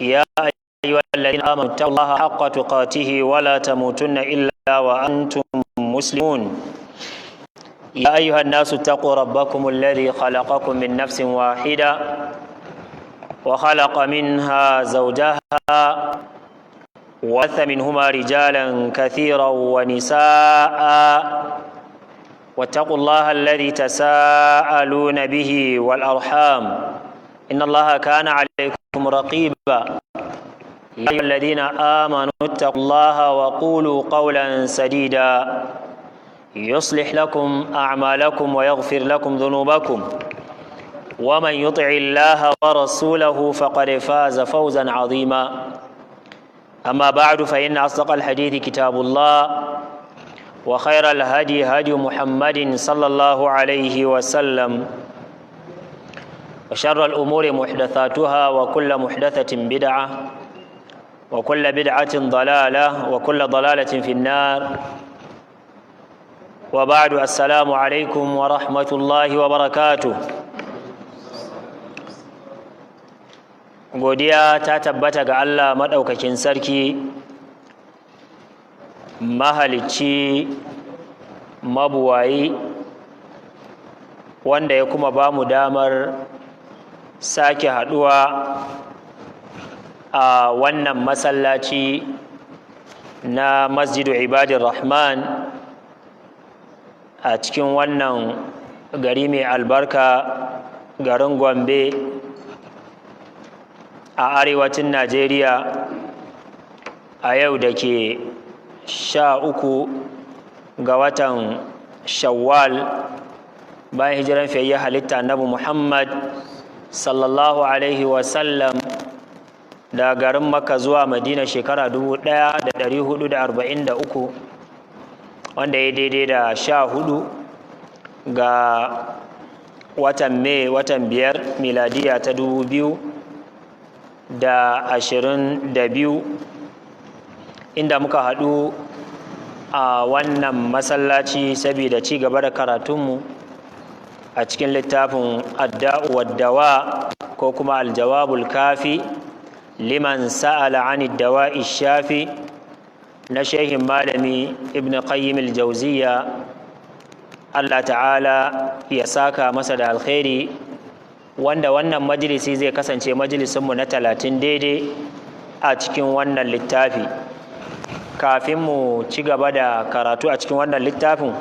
يا أيها الذين آمنوا اتقوا الله حق تقاته ولا تموتن إلا وأنتم مسلمون. يا أيها الناس اتقوا ربكم الذي خلقكم من نفس واحدة وخلق منها زوجها وبث منهما رجالا كثيرا ونساء، واتقوا الله الذي تساءلون به والأرحام، إن الله كان عليكم رقيبا. يا أيها الذين آمنوا اتقوا الله وقولوا قولا سديدا، يصلح لكم أعمالكم ويغفر لكم ذنوبكم، ومن يطع الله ورسوله فقد فاز فوزا عظيما. أما بعد، فإن أصدق الحديث كتاب الله، وخير الهدي هدي محمد صلى الله عليه وسلم، وشر الأمور محدثاتها، وكل محدثة بدعة، وكل بدعة ضلالة، وكل ضلالة في النار. وبعد، السلام عليكم ورحمة الله وبركاته. Godiya ta tabbata ga Allah maɗaukakin sarki, mahalicci, mabuwayi, wanda ya kuma ba mu damar sake haɗuwa a wannan masallaci na Masjidu Ibadin Rahman a cikin wannan gari mai albarka, garin Gombe a arewacin Najeriya, a yau da ke 13 ga watan Shawwal, bayan hijiran fiyayyen halitta Annabi Muhammad sallallahu alaihi wasallam da garin Makka zuwa Madina shekara 1443, wanda ya daidai da 14 ga watan Mai, watan biyar, miladiya ta 2022, inda muka haɗu a wannan masallaci saboda ci gaba da karatunmu a cikin littafin Adda'u Waddawa, ko kuma Aljawabul Kafi liman sa'ala ani dawa'i shafi, na shehin malami Ibn Qayyim al-Jawziya, Allah ta'ala ya saka masa da alkhairi, wanda wannan majalisi zai kasance majalisinmu na 30 daidai a cikin wannan littafi. Kafin mu ci gaba da karatu a cikin wannan littafin,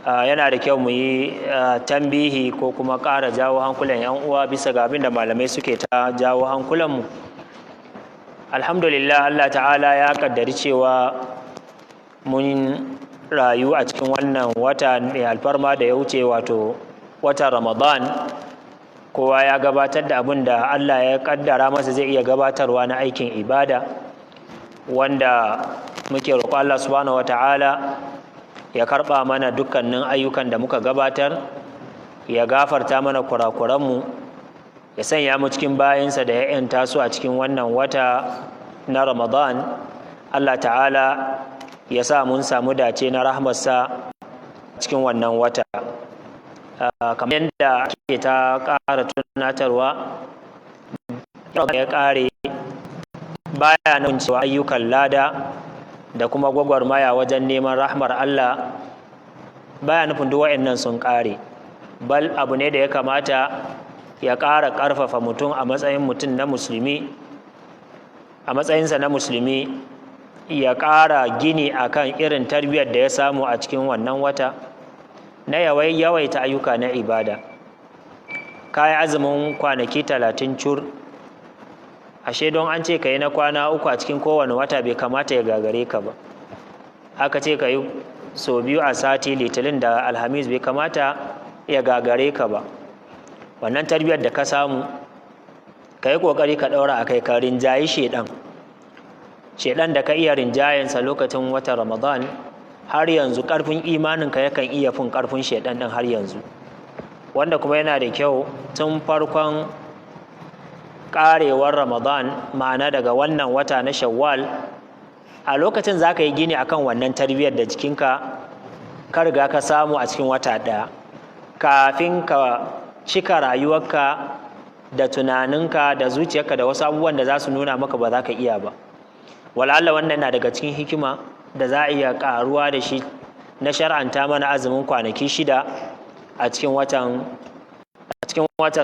yana da kyau mu yi tambihi ko kuma ƙara jawo hankulan 'yan uwa bisa ga abin da malamai suke ta jawo hankulanmu. Alhamdulillah, Allah ta'ala ya kaddari cewa mun rayu a cikin wannan wata mai alfarma da ya wuce, wato watan Ramadan. Kowa ya gabatar da abin da Allah ya kaddara masa zai iya gabatarwa na aikin ibada, wanda muke roƙo Allah subhanahu wata'ala ya karɓa mana dukkanin ayyukan da muka gabatar, ya gafarta mana kurakuranmu, ya sanya mu cikin bayinsa da ya 'yanta su a cikin wannan wata na Ramadan. Allah ta'ala ya sa mun samu dace na rahmarsa cikin wannan wata. Kamar yadda ake ta ƙara tunatarwa, ya ƙare baya nuna cewa ayyukan lada da kuma gwagwarmaya wajen neman rahmar Allah baya nufin duk wa'annan sun ƙare. Bal abu ne da ya kamata ya ƙara ƙarfafa mutum a matsayin mutum na musulmi, a matsayinsa na musulmi, ya ƙara gini akan irin tarbiyyar da ya samu a cikin wannan wata na yawaita ayyuka na ibada. Kayi azumin kwanaki 30 cur, ashe don an ce ka yi na kwana 3 a cikin kowane wata bai kamata ya gagare ka ba. Aka ce ka yi sau biyu a sati, Litinin da Alhamis, bai kamata ya gagare ka ba. Wannan tarbiyyar da ka samu, ka yi ƙoƙari ka ɗaura a kai, ka rinjayi shaiɗan. Shaiɗan da ka iya rinjayensa lokacin watan Ramadan, har yanzu ƙarfin imaninka yakan iya fin ƙarfin shaiɗan ɗin har yanzu. Wanda kuma yana da kyau tun farkon ƙarewar Ramadan, ma'ana daga wannan wata na Shawwal, a lokacin za ka yi gini akan wannan tarbiyyar da jikinka ka riga ka samu a cikin wata ɗaya, kafin ka cika rayuwarka. da tunaninka da zuciyarka da wasu abubuwan da za su nuna maka ba za ka iya ba. Wala'alla wannan na daga cikin hikima da za a iya karuwa da shi na shar'anta mana azumin kwanaki 6 a cikin watan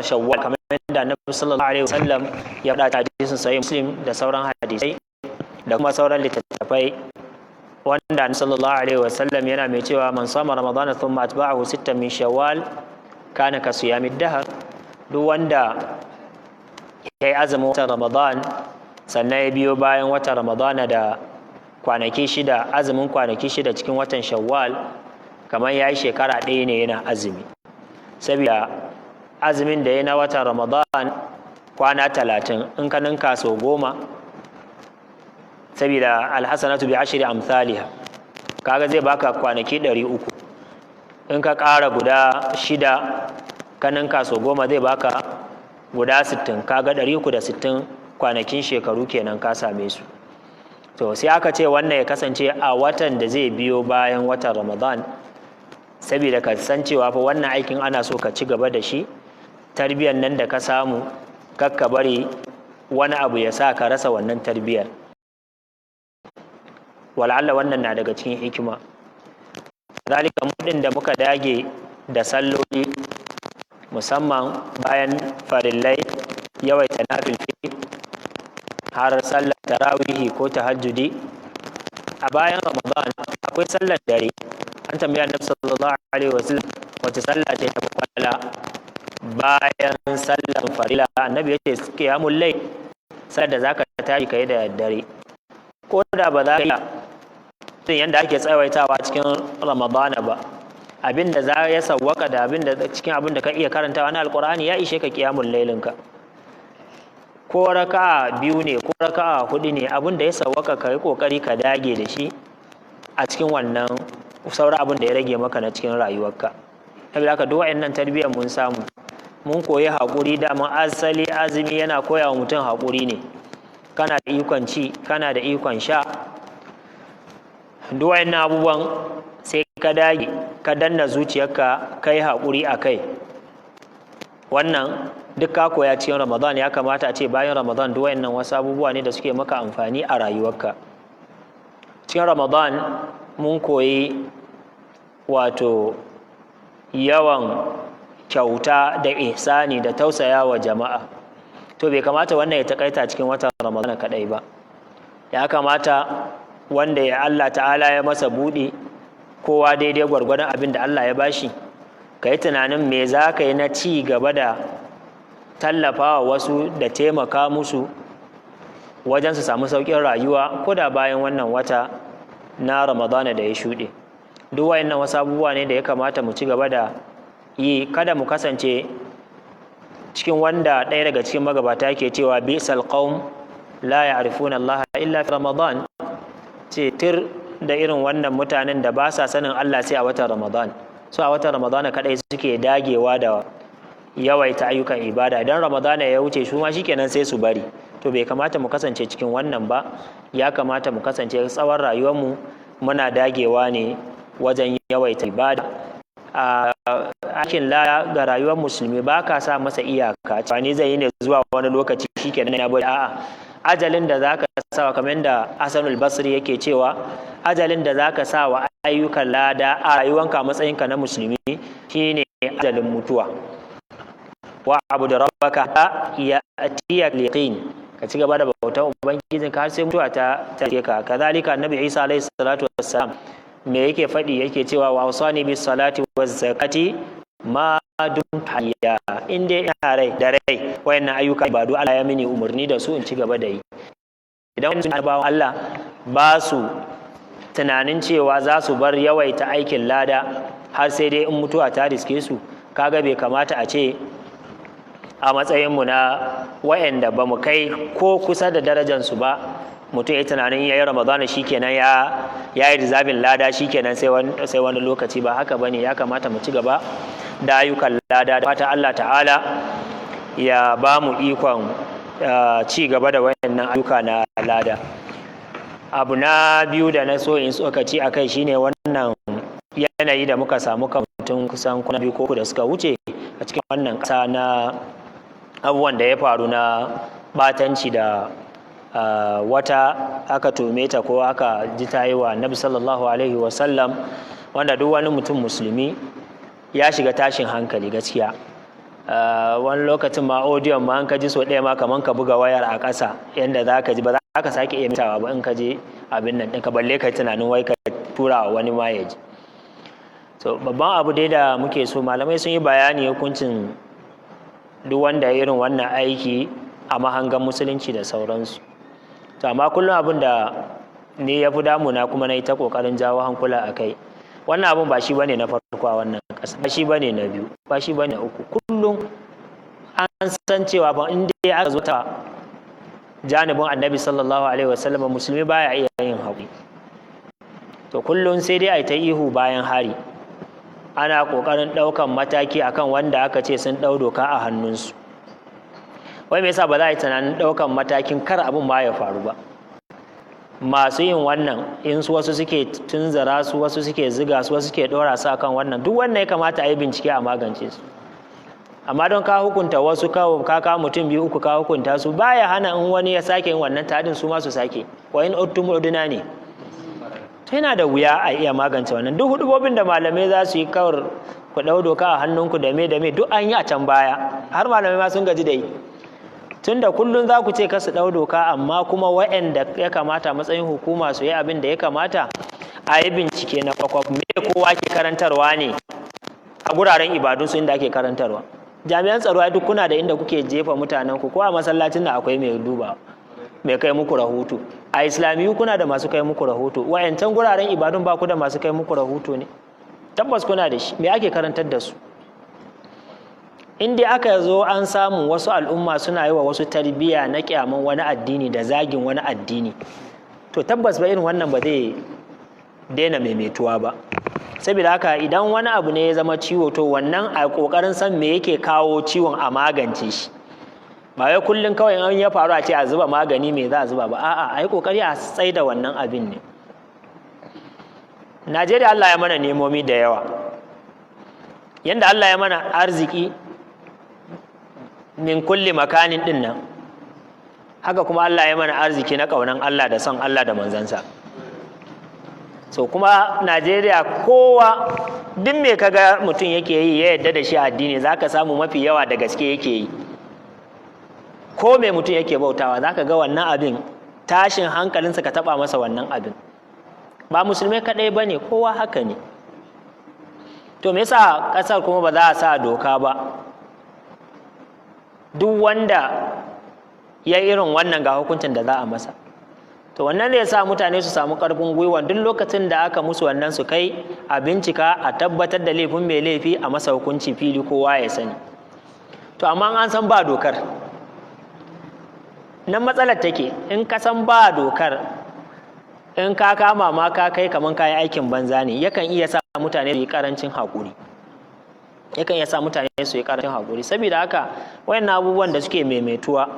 Shawwal, kamar yadda Annabi sallallahu alaihi wasallam ya faɗa ta hadisin Sahih Muslim da sauran hadisai da kuma sauran littattafai, wanda Annabi sallallahu alaihi wasallam yana mai cewa: "Man sama Ramadana thumma atba'ahu sittan min Shawwal, kana ka siyamid dahr." Duk wanda ya yi azumin watan Ramadan, sannan ya biyo bayan watan Ramadana da kwanaki 6, azumin kwanaki 6 cikin watan Shawwal, kamar ya yi shekara ɗaya ne yana azumi, saboda azumin da ya na watan Ramadan kwana 30, in ka ninka sau 10, saboda alhasanatu bi ashri amthaliha, kaga zai baka kwanaki 300. In ka ƙara guda 6, ka ninka sau 10, zai baka guda 60. Kaga 360 kwanakin shekaru kenan ka same su. To, sai aka ce wannan ya kasance a watan da zai biyo bayan watan Ramadan, saboda ka san cewa fa wannan aikin ana so ka ci gaba da shi. Tarbiyyar nan da ka samu, kakka bari wani abu ya sa ka rasa wannan tarbiyyar. Wala'alla wannan na daga cikin hikima. Zalika mudin da muka dage da salloli, musamman bayan farillai, yawaita nafilfili, har sallar tarawihi ko tahajjudi. A bayan Ramadan akwai sallar dare. An tambaya Annabi sallallahu alaihi wasallam wace sallah ce ta kwala bayan sallar farila. Annabi ya ce qiyamul layl, sallar da zaka tashi kai da dare, ko da ba za ka iya yanda ake tsawaitawa cikin Ramadana ba, abin da za ya sawwaka da abin da cikin abin da ka iya karantawa na Alqur'ani ya ishe ka qiyamul lailinka. Ko raka'a biyu ne, ko raka'a hudu ne, abin da ya sawwaka ka yi kokari ka dage da shi a cikin wannan sauran abin da ya rage maka na cikin rayuwarka. Saboda haka duk wa'annan tarbiyyar mun samu, mun koyi haƙuri. Dama asali azumi yana koya wa mutum haƙuri ne. Kana da ikon ci, kana da ikon sha, duk wa'annan abubuwan, sai ka dage ka danna zuciyarka, kai haƙuri a kai. Wannan duk ka koya cikin Ramadan. Ya kamata a ce bayan Ramadan duk wa'annan wasu abubuwa ne da suke maka amfani a rayuwarka. Cikin Ramadan mun koyi wato yawan kyauta da ihsani da tausaya wa jama'a. To, bai kamata wannan ya takaita cikin watan Ramadan kadai ba. Ya kamata wanda ya Allah ta'ala ya masa buɗe, kowa daidai gwargwadon abin da Allah ya bashi, ka yi tunanin me za ka yi na ci gaba da tallafawa wasu da taimaka musu wajen su samu sauƙin rayuwa, ko da bayan wannan wata na Ramadana da ya shuɗe. Duk wayannan wasu abubuwa ne da ya kamata mu ci gaba da yi. Kada mu kasance cikin wanda ɗaya daga cikin magabata ke cewa: "Bisal qaum la ya'rifuna Allah illa fi Ramadan." Ce tir da irin wannan mutanen da ba sa sanin Allah sai a watan Ramadan. So a watan Ramadana kadai suke dagewa da yawaita ayyukan ibada. Idan Ramadana ya wuce, su ma shikenan sai su bari. To, bai kamata mu kasance cikin wannan ba. Ya kamata mu kasance tsawon rayuwarmu muna dagewa ne wajen yawaita ibada. A aikin lada ga rayuwar musulmi ba ka sa masa iyaka cewa ni zai yi ne zuwa wani lokaci, shikenan ya bari. A'a, ajalin da zaka sa, kamar da Hasanul Basri yake cewa, ajalin da zaka sa wa ayyukan lada a rayuwanka a matsayinka na musulmi shine ajalin mutuwa. Wa abu da rabbaka ya atiyaka yaqin, ka ci gaba da bautan ubangijinka har sai mutuwa ta take ka. Kazalika Annabi Isa alaihi salatu wassalam, me yake faɗi? Yake cewa: "Wa awsani bis salati waz zakati ma dum hayya." In dai ina rai da rai, wayannan ayyuka ibadu Allah ya mini umarni da su in ci gaba da yi. Idan annabawan Allah ba su tunanin cewa za su bar yawaita aikin lada har sai dai in mutuwa ta riske su, kaga bai kamata a ce a matsayinmu na wayanda ba mu kai ko kusa da darajansu ba, mutum ya tunanin ya yi Ramadana shikenan, ya yi rizabin lada shikenan, sai wani lokaci. Ba haka bane. Ya kamata mu ci gaba da ayyukan lada. Da fata Allah ta'ala ya ba mu ikon ci gaba da wayannan ayyuka na lada. Abu na biyu da na so in tsokaci a kai shine wannan yanayi da muka samu tun kusan kwana 2 ko 3 da suka wuce a cikin wannan ƙasa na Abubuwan da ya faru na batanci da wata aka tume ta ko aka ji ta yi wa Annabi sallallahu alaihi wasallam, wanda duk wani mutum Musulmi ya shiga tashin hankali gaskiya. Wani lokacin ma audio ma an ka ji so ɗaya ma, kaman ka buga wayar a ƙasa, yanda za ka ji ba za ka sake iya mitawa ba in ka je abin nan ɗinka, balle ka tunanin wai ka tura wa wani ma ya ji. So babban abu dai da muke so, malamai sun yi bayani hukuncin duk wanda irin wannan aiki a mahangan Musulunci da sauransu. To amma kullum abin da ne ya fi damuna, kuma na yi ta ƙoƙarin jawo hankula a kai, wannan abin ba shi bane na farko a wannan ƙasa, ba shi bane na biyu, ba shi bane na uku. Kullum an san cewa ba in dai aka zo ta janibin Annabi sallallahu alaihi wasallam, Musulmi baya iya yin haƙuri. To kullum sai dai a yi ta ihu bayan hari, ana ƙoƙarin ɗaukan mataki akan wanda aka ce sun ɗau doka a hannunsu. Wai me yasa ba za a yi tunanin ɗaukan matakin kar abin ma ya faru ba? Masu yin wannan, in su wasu suke tunzara su, wasu suke ziga su, wasu suke ɗora su akan wannan, duk wannan ya kamata a yi bincike a magance su. Amma don ka hukunta wasu, ka kawo mutum biyu, uku, ka hukunta su, baya hana in wani ya sake yin wannan ta'adin su ma su sake. Wa in udtum udna ne. To yana da wuya a iya magance wannan. Duk hudubobin da malamai za su yi, kawar ku ɗau doka a hannunku da me da me, duk an yi a can baya, har malamai ma sun gaji da yi. Tunda kullum za ku ce kasu ɗau doka, amma kuma waɗanda ya kamata matsayin hukuma su yi abin da ya kamata, a yi bincike na kwakwaf, me kowa ke karantarwa ne a guraren ibadunsu inda ake karantarwa. Jami'an tsaro, ai duk kuna da inda kuke jefa mutanen ku, ko a masallacin nan akwai mai duba, mai kai muku rahoto, a Islamiyu kuna da masu kai muku rahoto. Wayancan guraren ibadun ba ku da masu kai muku rahoto ne? Tabbas kuna da shi. Me ake karantar da su? In dai aka zo an samu wasu al'umma suna yi wa wasu tarbiyya na kyaman wani addini da zagin wani addini, to tabbas ba irin wannan ba zai daina maimaituwa ba. Saboda haka idan wani abu ne ya zama ciwo, to wannan a kokarin san me yake kawo ciwon a magance shi. Ba wai kullum kawai an ya faru a ce a zuba magani, me za a zuba ba. A'a, a yi kokari a tsaida wannan abin ne. Najeriya Allah ya mana ni'imomi da yawa. Yanda Allah ya mana arziki min kulli makanin din nan, haka kuma Allah ya mana arziki na ƙaunan Allah da son Allah da manzansa. So kuma Najeriya, kowa duk me kaga mutum yake yi ya yadda da shi addini, zaka samu mafi yawa da gaske yake yi. Ko me mutum yake bautawa, zaka ga wannan abin tashin hankalinsa ka taba masa wannan abin. Ba Musulmai kadai ba ne, kowa haka ne. To me yasa kasar kuma ba za a sa doka ba, duk wanda ya irin wannan ga hukuncin da za a masa? To wannan ne ya sa mutane su samu karfin gwiwa, duk lokacin da aka musu wannan su kai a bincika, a tabbatar da laifin mai laifi, a masa hukunci fili, kowa ya sani. To amma an san ba dokar, nan matsalar take. In ka san ba dokar, in ka kama ma ka kai, kaman kayi aikin banza ne. Yakan iya sa mutane su yi karancin haƙuri, yakan iya sa mutane su yi karancin haƙuri. Saboda haka wayannan abubuwan da suke maimaituwa,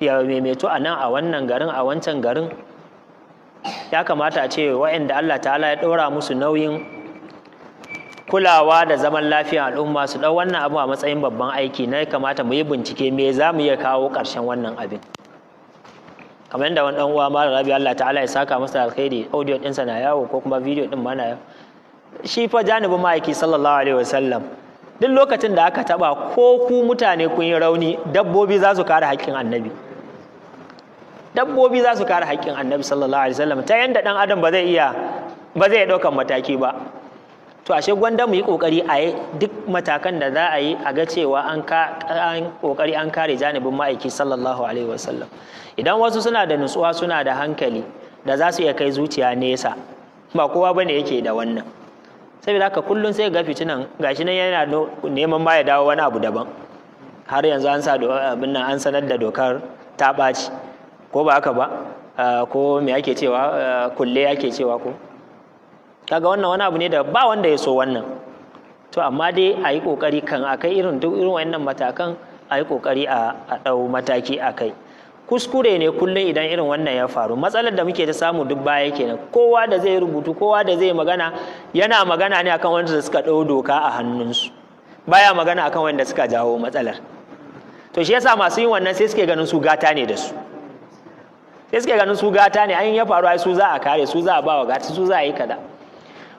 ya maimaitu a nan, a wannan garin, a wancan garin, ya kamata a ce wayanda Allah ta'ala ya ɗora musu nauyin kulawa da zaman lafiyar al'umma su ɗau wannan abu a matsayin babban aiki na ya kamata mu yi bincike me za mu iya kawo ƙarshen wannan abin. Kamar yadda wani ɗan uwa, Malam Rabi, Allah ta'ala ya saka masa alkhairi, audio ɗinsa na yawo ko kuma video ɗin ma na yawo. Shi fa janibin Ma'aiki sallallahu alaihi wasallam, duk lokacin da aka taɓa, ko ku mutane kun yi rauni, dabbobi za su kare haƙƙin Annabi. Dabbobi za su kare haƙƙin Annabi sallallahu alaihi wasallam ta yanda ɗan adam ba zai iya ɗaukan mataki ba. To ashe gwanda mu yi kokari a yi duk matakan da za a yi a ga cewa an kokari an kare janibin Ma'aiki sallallahu alaihi wasallam. Idan wasu suna da nutsuwa, suna da hankali da za su iya kai zuciya nesa, ba kowa bane yake da wannan. Saboda haka kullum sai ga fitinan gashi nan yana neman ma ya dawo wani abu daban. Har yanzu an sa abin nan, an sanar da dokar ta ɓaci, ko ba haka ba? Ko me ake cewa, kulle ake cewa ko? Kaga wannan wani abu ne da ba wanda ya so wannan. To amma dai a yi kokari kan a kai irin duk irin wannan matakan, a yi kokari a ɗau mataki a kai. Kuskure ne kullum idan irin wannan ya faru. Matsalar da muke ta samu duk baya kenan. Kowa da zai rubutu, kowa da zai magana, yana magana ne akan wanda suka ɗau doka a hannunsu, baya magana akan wanda suka jawo matsalar. To shi yasa masu yin wannan sai suke ganin su gata ne da su, sai suke ganin su gata ne, an ya faru ai su za a kare, su za a ba wa gata, su za a yi kaza.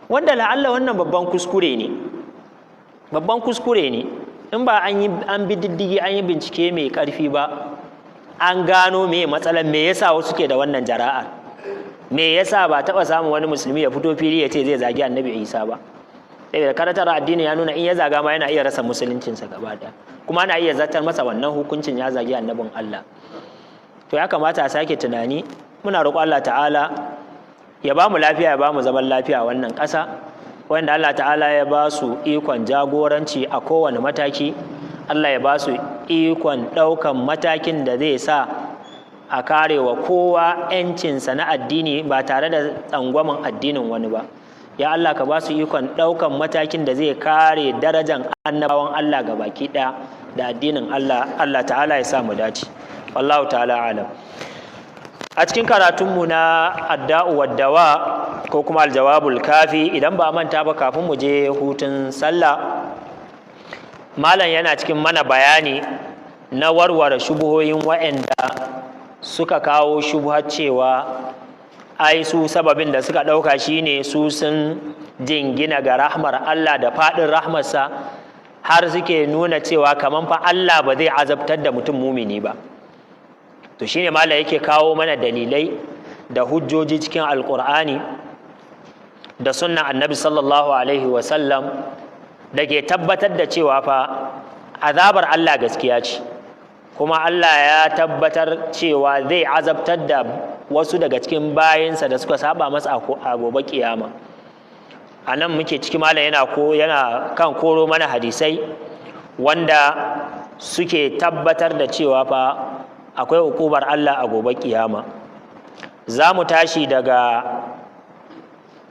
Wanda la'alla wannan babban kuskure ne, babban kuskure ne. In ba an yi an bi diddigi, an yi bincike mai karfi ba, an gano me matsalan, me yasa wasu ke da wannan jara'a, me yasa ba taɓa samun wani musulmi ya fito fili ya ce zai zagi Annabi Isa ba. Saboda karatar addini ya nuna in ya zaga ma yana iya rasa musuluncinsa gaba ɗaya, kuma ana iya zartar masa wannan hukuncin, ya zagi annabin Allah. To ya kamata a sake tunani. Muna roƙo Allah ta'ala ya ba mu lafiya, ya ba mu zaman lafiya a wannan ƙasa. Wanda Allah ta'ala ya ba su ikon jagoranci a kowane mataki, Allah ya ba su ikon ɗaukan matakin da zai sa a kare wa kowa 'yancinsa na addini ba tare da tsangwaman addinin wani ba. Ya Allah, ka ba su ikon ɗaukan matakin da zai kare darajan annabawan Allah ga baki ɗaya da addinin Allah. Allah ta'ala ya sa mu dace. Wallahu ta'ala alam. A cikin karatunmu na Adda'u Waddawa, ko kuma Aljawabul Kafi, idan ba manta ba, kafin mu je hutun sallah, malam yana cikin mana bayani na warware shubuhoyin waɗanda suka kawo shubuhar cewa ai su sababin da suka ɗauka shine su sun jingina ga rahmar Allah da faɗin rahmarsa, har suke nuna cewa kaman fa Allah ba zai azabtar da mutum mumini ba. To shine malam yake kawo mana dalilai da hujjoji cikin Alƙur'ani da sunnan Annabi sallallahu alaihi wasallam da ke tabbatar da cewa fa azabar Allah gaskiya ce, kuma Allah ya tabbatar cewa zai azabtar da wasu daga cikin bayinsa da suka saba masa a gobe kiyama. A nan muke ciki. Malam yana kan koro mana hadisai wanda suke tabbatar da cewa fa akwai hukubar Allah a gobe kiyama. Za mu tashi daga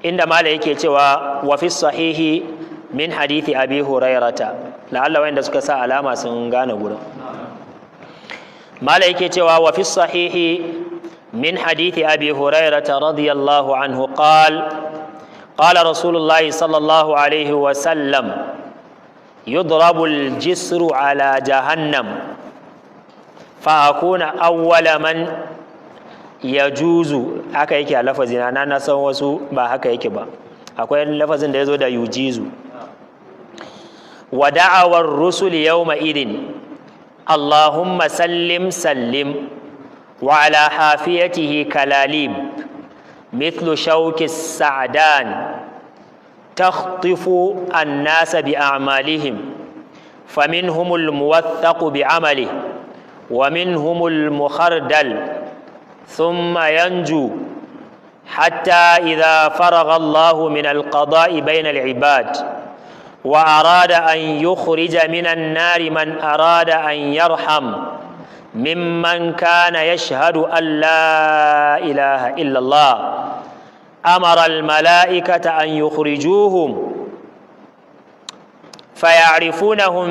inda malam yake cewa wa fi sahihi min hadithi Abi Hurairata. La'alla wanda suka sa alama sun gane gurin. Malam yake cewa wa fi sahihi min hadithi Abi Hurairata radiyallahu anhu qal قال رسول الله صلى الله عليه وسلم: يضرب الجسر على جهنم فأكون أول من يجوز. Haka yake a lafazina na san wasu ba haka yake ba, akwai lafazin da ya zo da yujizu. Wa da'awar rusul yawma idin: Allahumma sallim sallim. Wa ala hafiyatihi kalalib مثل شوك السعدان تخطف الناس بأعمالهم، فمنهم الموثق بعمله ومنهم المخردل، ثم ينجو حتى إذا فرغ الله من القضاء بين العباد وأراد أن يخرج من النار من أراد أن يرحم ممن كان يشهد أن لا إله إلا الله، أمر الملائكة أن يخرجوهم، فيعرفونهم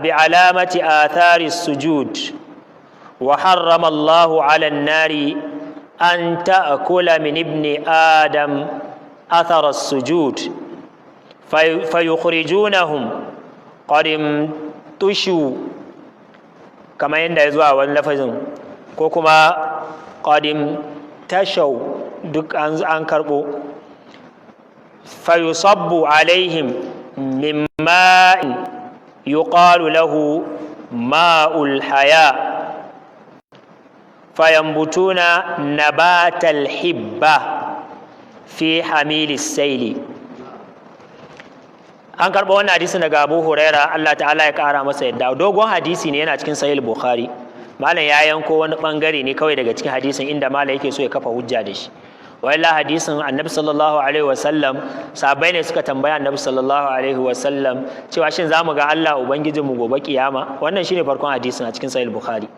بعلامة آثار السجود. وحرم الله على النار أن تأكل من ابن آدم أثر السجود، فيخرجونهم قد امتشوا، kamar yadda ya zuwa wani lafazin, ko kuma qadim tashau, duk an karɓo. Fayusabbu alaihim min ma'in yuqalu lahu ma'ul haya, fayambutuna nabatal hibba fi hamilis saili. An karɓo wannan hadisi daga Abu Huraira, Allah ta'ala ya ƙara masa yadda. Dogon hadisi ne, yana cikin Sahih Bukhari. Malam ya yanko wani bangare ne kawai daga cikin hadisin inda malam yake so ya kafa hujja da shi. Walla hadisin Annabi sallallahu alaihi wasallam, sahabbai ne suka tambaya Annabi sallallahu alaihi wasallam cewa shin zamu ga Allah ubangijinmu gobe kiyama? Wannan shine farkon hadisin a cikin Sahih Bukhari.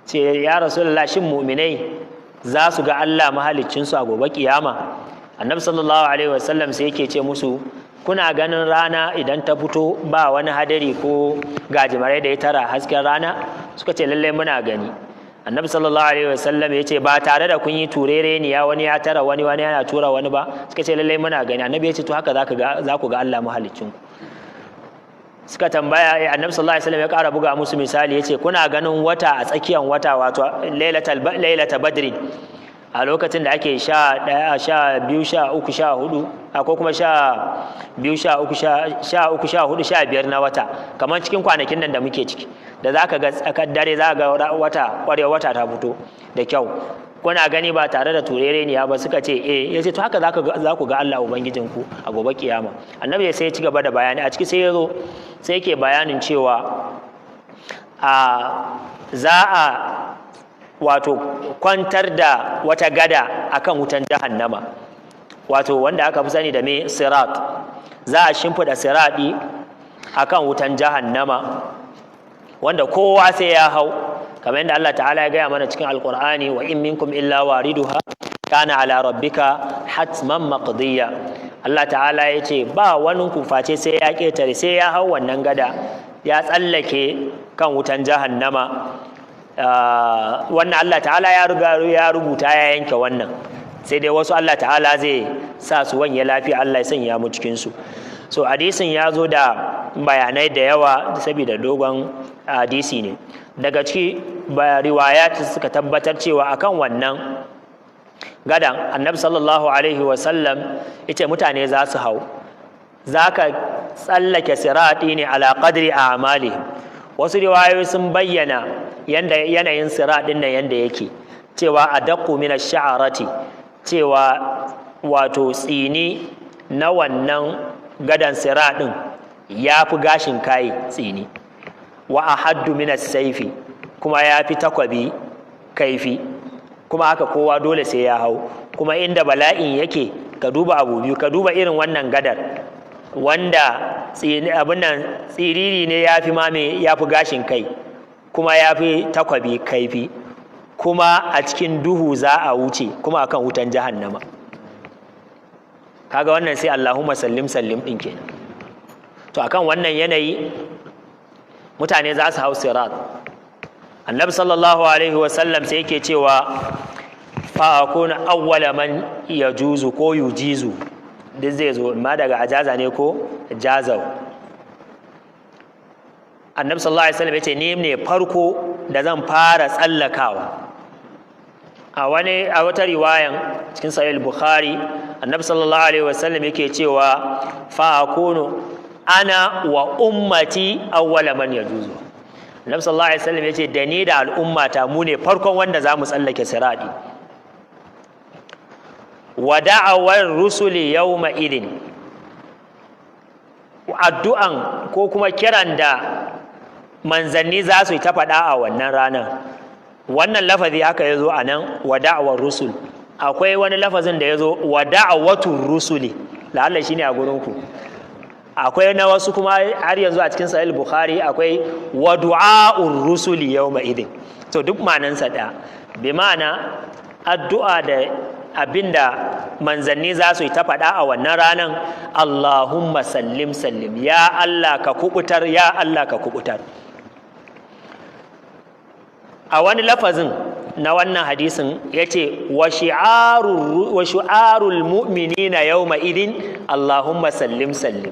Ce ya Rasulullah, shin mu'minai za su ga Allah mahaliccinsu a gobe kiyama? Annabi sallallahu alaihi wasallam sai yake ce musu, kuna ganin rana idan ta fito ba wani hadari ko gajimare da ya tara hasken rana? Suka ce lallai muna gani. Annabi sallallahu alaihi wasallam ya ce, ba tare da kun yi turereniya, wani ya tara wani, wani yana tura wani ba? Suka ce lallai muna gani. Annabi ya ce, to haka za ku ga Allah mahaliccin ku. Suka tambaya, Annabi sallallahu alaihi wasallam ya ƙara buga musu misali, yace kuna ganin wata a tsakiyar wata, wato Lailatul Badri, a lokacin da ake 11, 12, 13, 14, ko kuma 12, 13, 13, 14, 15 na wata, kamar cikin kwanakin nan da muke ciki, da zaka ga tsakar dare za ga wata, ƙwarewa wata ta fito da kyau, kuna gani ba tare da turereniya ba? Suka ce eh. Ya ce to haka za ku ga Allah ubangijinku a gobe kiyama. Annabi sai ya ci gaba da bayani. A ciki sai ya zo sai yake bayanin cewa a za a wato kwantar da wata gada akan wutan jahannama, wato wanda aka fi sani da me? Sirat. Za a shimfiɗa siradi akan wutan jahannama wanda kowa sai ya hau, kamar yadda Allah ta'ala ya gaya mana cikin Alkur'ani: "Wa in minkum illa wariduha, kana ala rabbika hatman maqdiya." Allah ta'ala ya ce ba wani ku face sai ya ketare, sai ya hau wannan gada, ya tsallake kan wutan jahannama. Wannan Allah ta'ala ya riga ya rubuta, ya yanke wannan, sai dai wasu Allah ta'ala zai sa su wanye lafiya. Allah ya sanya mu cikin su. So hadisin ya zo da bayanai da yawa saboda dogon hadisi ne. Daga ciki riwayat suka tabbatar cewa akan wannan gadan, Annabi sallallahu alaihi wasallam yace mutane za su hau, za ka tsallake sirati ne ala qadri a'malihim. Wasu riwayoyi sun bayyana yanda yanayin siratin nan yanda yake, cewa adaqqu min ash-sha'rati, cewa wato tsini na wannan gadan siratin ya fi gashin kai tsini, wa ahaddu min as-sayfi, kuma ya fi takwabi kaifi. Kuma haka kowa dole sai ya hau. Kuma inda bala'in yake, ka duba abu biyu, ka duba irin wannan gadar wanda abin nan tsiriri ne, ya fi mame, ya fi gashin kai, kuma ya fi takwabi kaifi, kuma a cikin duhu za a wuce, kuma akan wutan jahannama. Kaga wannan sai Allahumma sallim sallim din kenan. To akan wannan yanayi mutane za su hau sirat. Annabi sallallahu alaihi wasallam sai yake cewa fa akuna awwala man yajuzu ko yujizu, duk zai zo, amma daga ajaza ne ko jazau. Annabi sallallahu alaihi wasallam yace ni ne farko da zan fara tsallakawa. A wata riwayan cikin Sahih Bukhari, Annabi sallallahu alaihi wasallam yake cewa fa akunu ana wa ummati awwala man yajuzu. Annabi sallallahu alaihi wasallam yace da ni da al'ummata mu ne farkon wanda za mu tsallake siradi. Wa da'awar rusuli yawma idin, addu'an ko kuma kiran da manzanni za su yi ta faɗa a wannan ranar. Wannan lafazi haka ya zo a nan, wa da'awar rusul. Akwai wani lafazin da ya zo wa da'awatun rusuli, la'alla shine a gurinku. Akwai na wasu kuma har yanzu a cikin Sahih Bukhari akwai wa du'a'ur rusuli yawma idin. To duk ma'anansa ɗaya, bi ma'ana addu'a da abinda manzanni za su yi ta faɗa a wannan ranan: "Allahumma sallim sallim, ya Allah ka kubutar, ya Allah ka kubutar." A wani lafazin na wannan hadisin ya ce wa shi'arul mu'minina yawma idin Allahumma sallim sallim,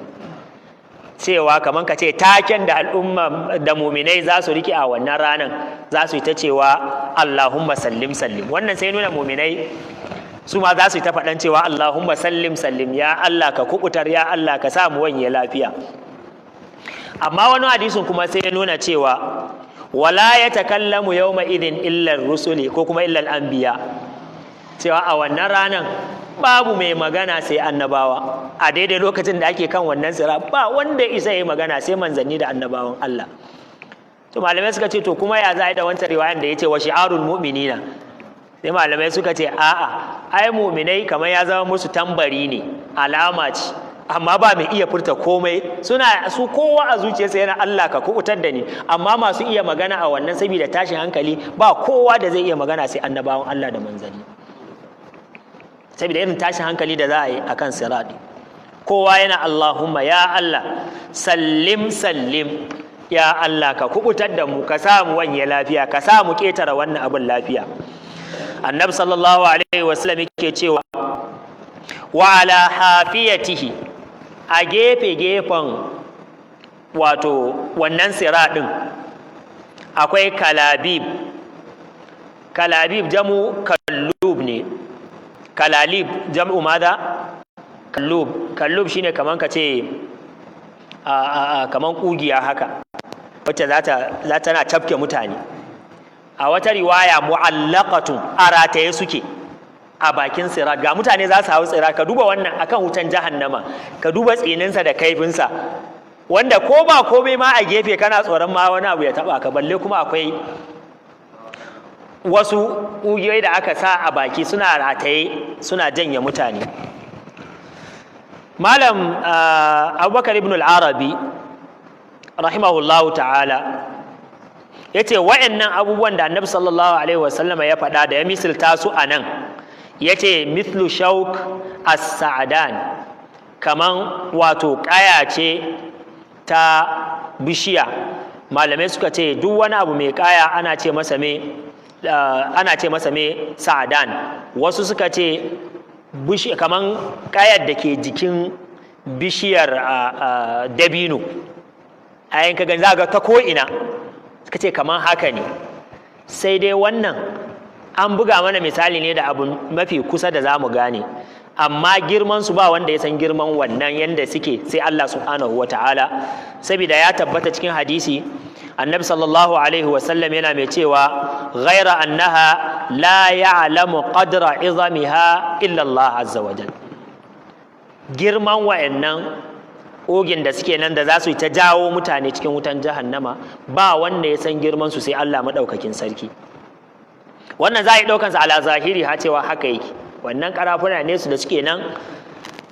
cewa kamar ka ce taken da al'umma da muminai za su rike a wannan ranan, za su yi ta cewa "Allahumma sallim sallim". Wannan sai nuna muminai su ma za su yi ta faɗan cewa "Allahumma sallim sallim, ya Allah ka kubutar, ya Allah ka sa mu wanye lafiya". Amma wani hadisin kuma sai ya nuna cewa wala ya takallamu yawma idin illa rusuli ko kuma illa anbiya, cewa a wannan ranan babu mai magana sai annabawa. A daidai lokacin da ake kan wannan sira, ba wanda isa yi magana sai manzanni da annabawan Allah. To malamai suka ce to kuma ya za a yi da wancan riwayan da ya ce wa shi'arul mu'minina? Sai malamai suka ce a'a, ai mu'minai kamar ya zama musu tambari ne, alama ce, amma ba mai iya furta komai. Suna su kowa a zuciyarsa yana "Allah ka kubutar da ni", amma masu iya magana a wannan, saboda tashin hankali, ba kowa da zai iya magana sai annabawan Allah da manzanni, saboda irin tashin hankali da za a yi akan sirati. Kowa yana "Allahumma, ya Allah, sallim sallim, ya Allah ka kubutar da mu, ka sa mu wanye lafiya, ka sa mu ketara wannan abin lafiya". Annabi sallallahu alaihi wasallam yake cewa wa ala hafiyatihi, a gefe gefen wato wannan siraɗin akwai kalabib. Kalabib jamu kallub ne. Kalalib jam'u madha? Kallub. Kallub shine kaman ka ce kaman kugiya haka wacce za ta na tafke mutane. A wata riwaya, mu'allaqatun, a rataye suke a bakin sirat. Ga mutane za su hau sirat. Ka duba wannan akan wutan jahannama, ka duba tsininsa da kaifinsa, wanda ko ba komai ma a gefe kana tsoron ma wani abu ya taba ka, balle kuma akwai wasu ƙugiyoyi da aka sa a baki suna rataye suna janye mutane. Malam Abubakar ibn al-Arabi rahimahullahu ta'ala ya ce wa'annan abubuwan da Annabi sallallahu alaihi wasallama ya faɗa da ya misilta su a nan, ya ce mithlu shauk as-sa'dan, kaman wato ƙaya ce ta bishiya. Malamai suka ce duk wani abu mai ƙaya ana ce masa me? Sa'adan. Wasu suka ce kaman ƙayar da ke jikin bishiyar dabino, a yanka gani za ga ta ko'ina, suka ce kaman haka ne. Sai dai wannan an buga mana misali ne da abu mafi kusa da za mu gane, amma girman su ba wanda ya san girman wannan yanda suke sai Allah subhanahu wata'ala. Saboda ya tabbata cikin hadisi, Annabi sallallahu alaihi wasallam yana mai cewa ghaira annaha la ya'lamu qadra izamiha illa Allah azza wa jal. Girman wa'annan ogin da suke nan da za su yi ta jawo mutane cikin wutan jahannama, ba wanda ya san girman su sai Allah madaukakin sarki. Wannan za a yi ɗaukansa ala zahiri ha cewa haka yake. Wannan karafuna ne su da suke nan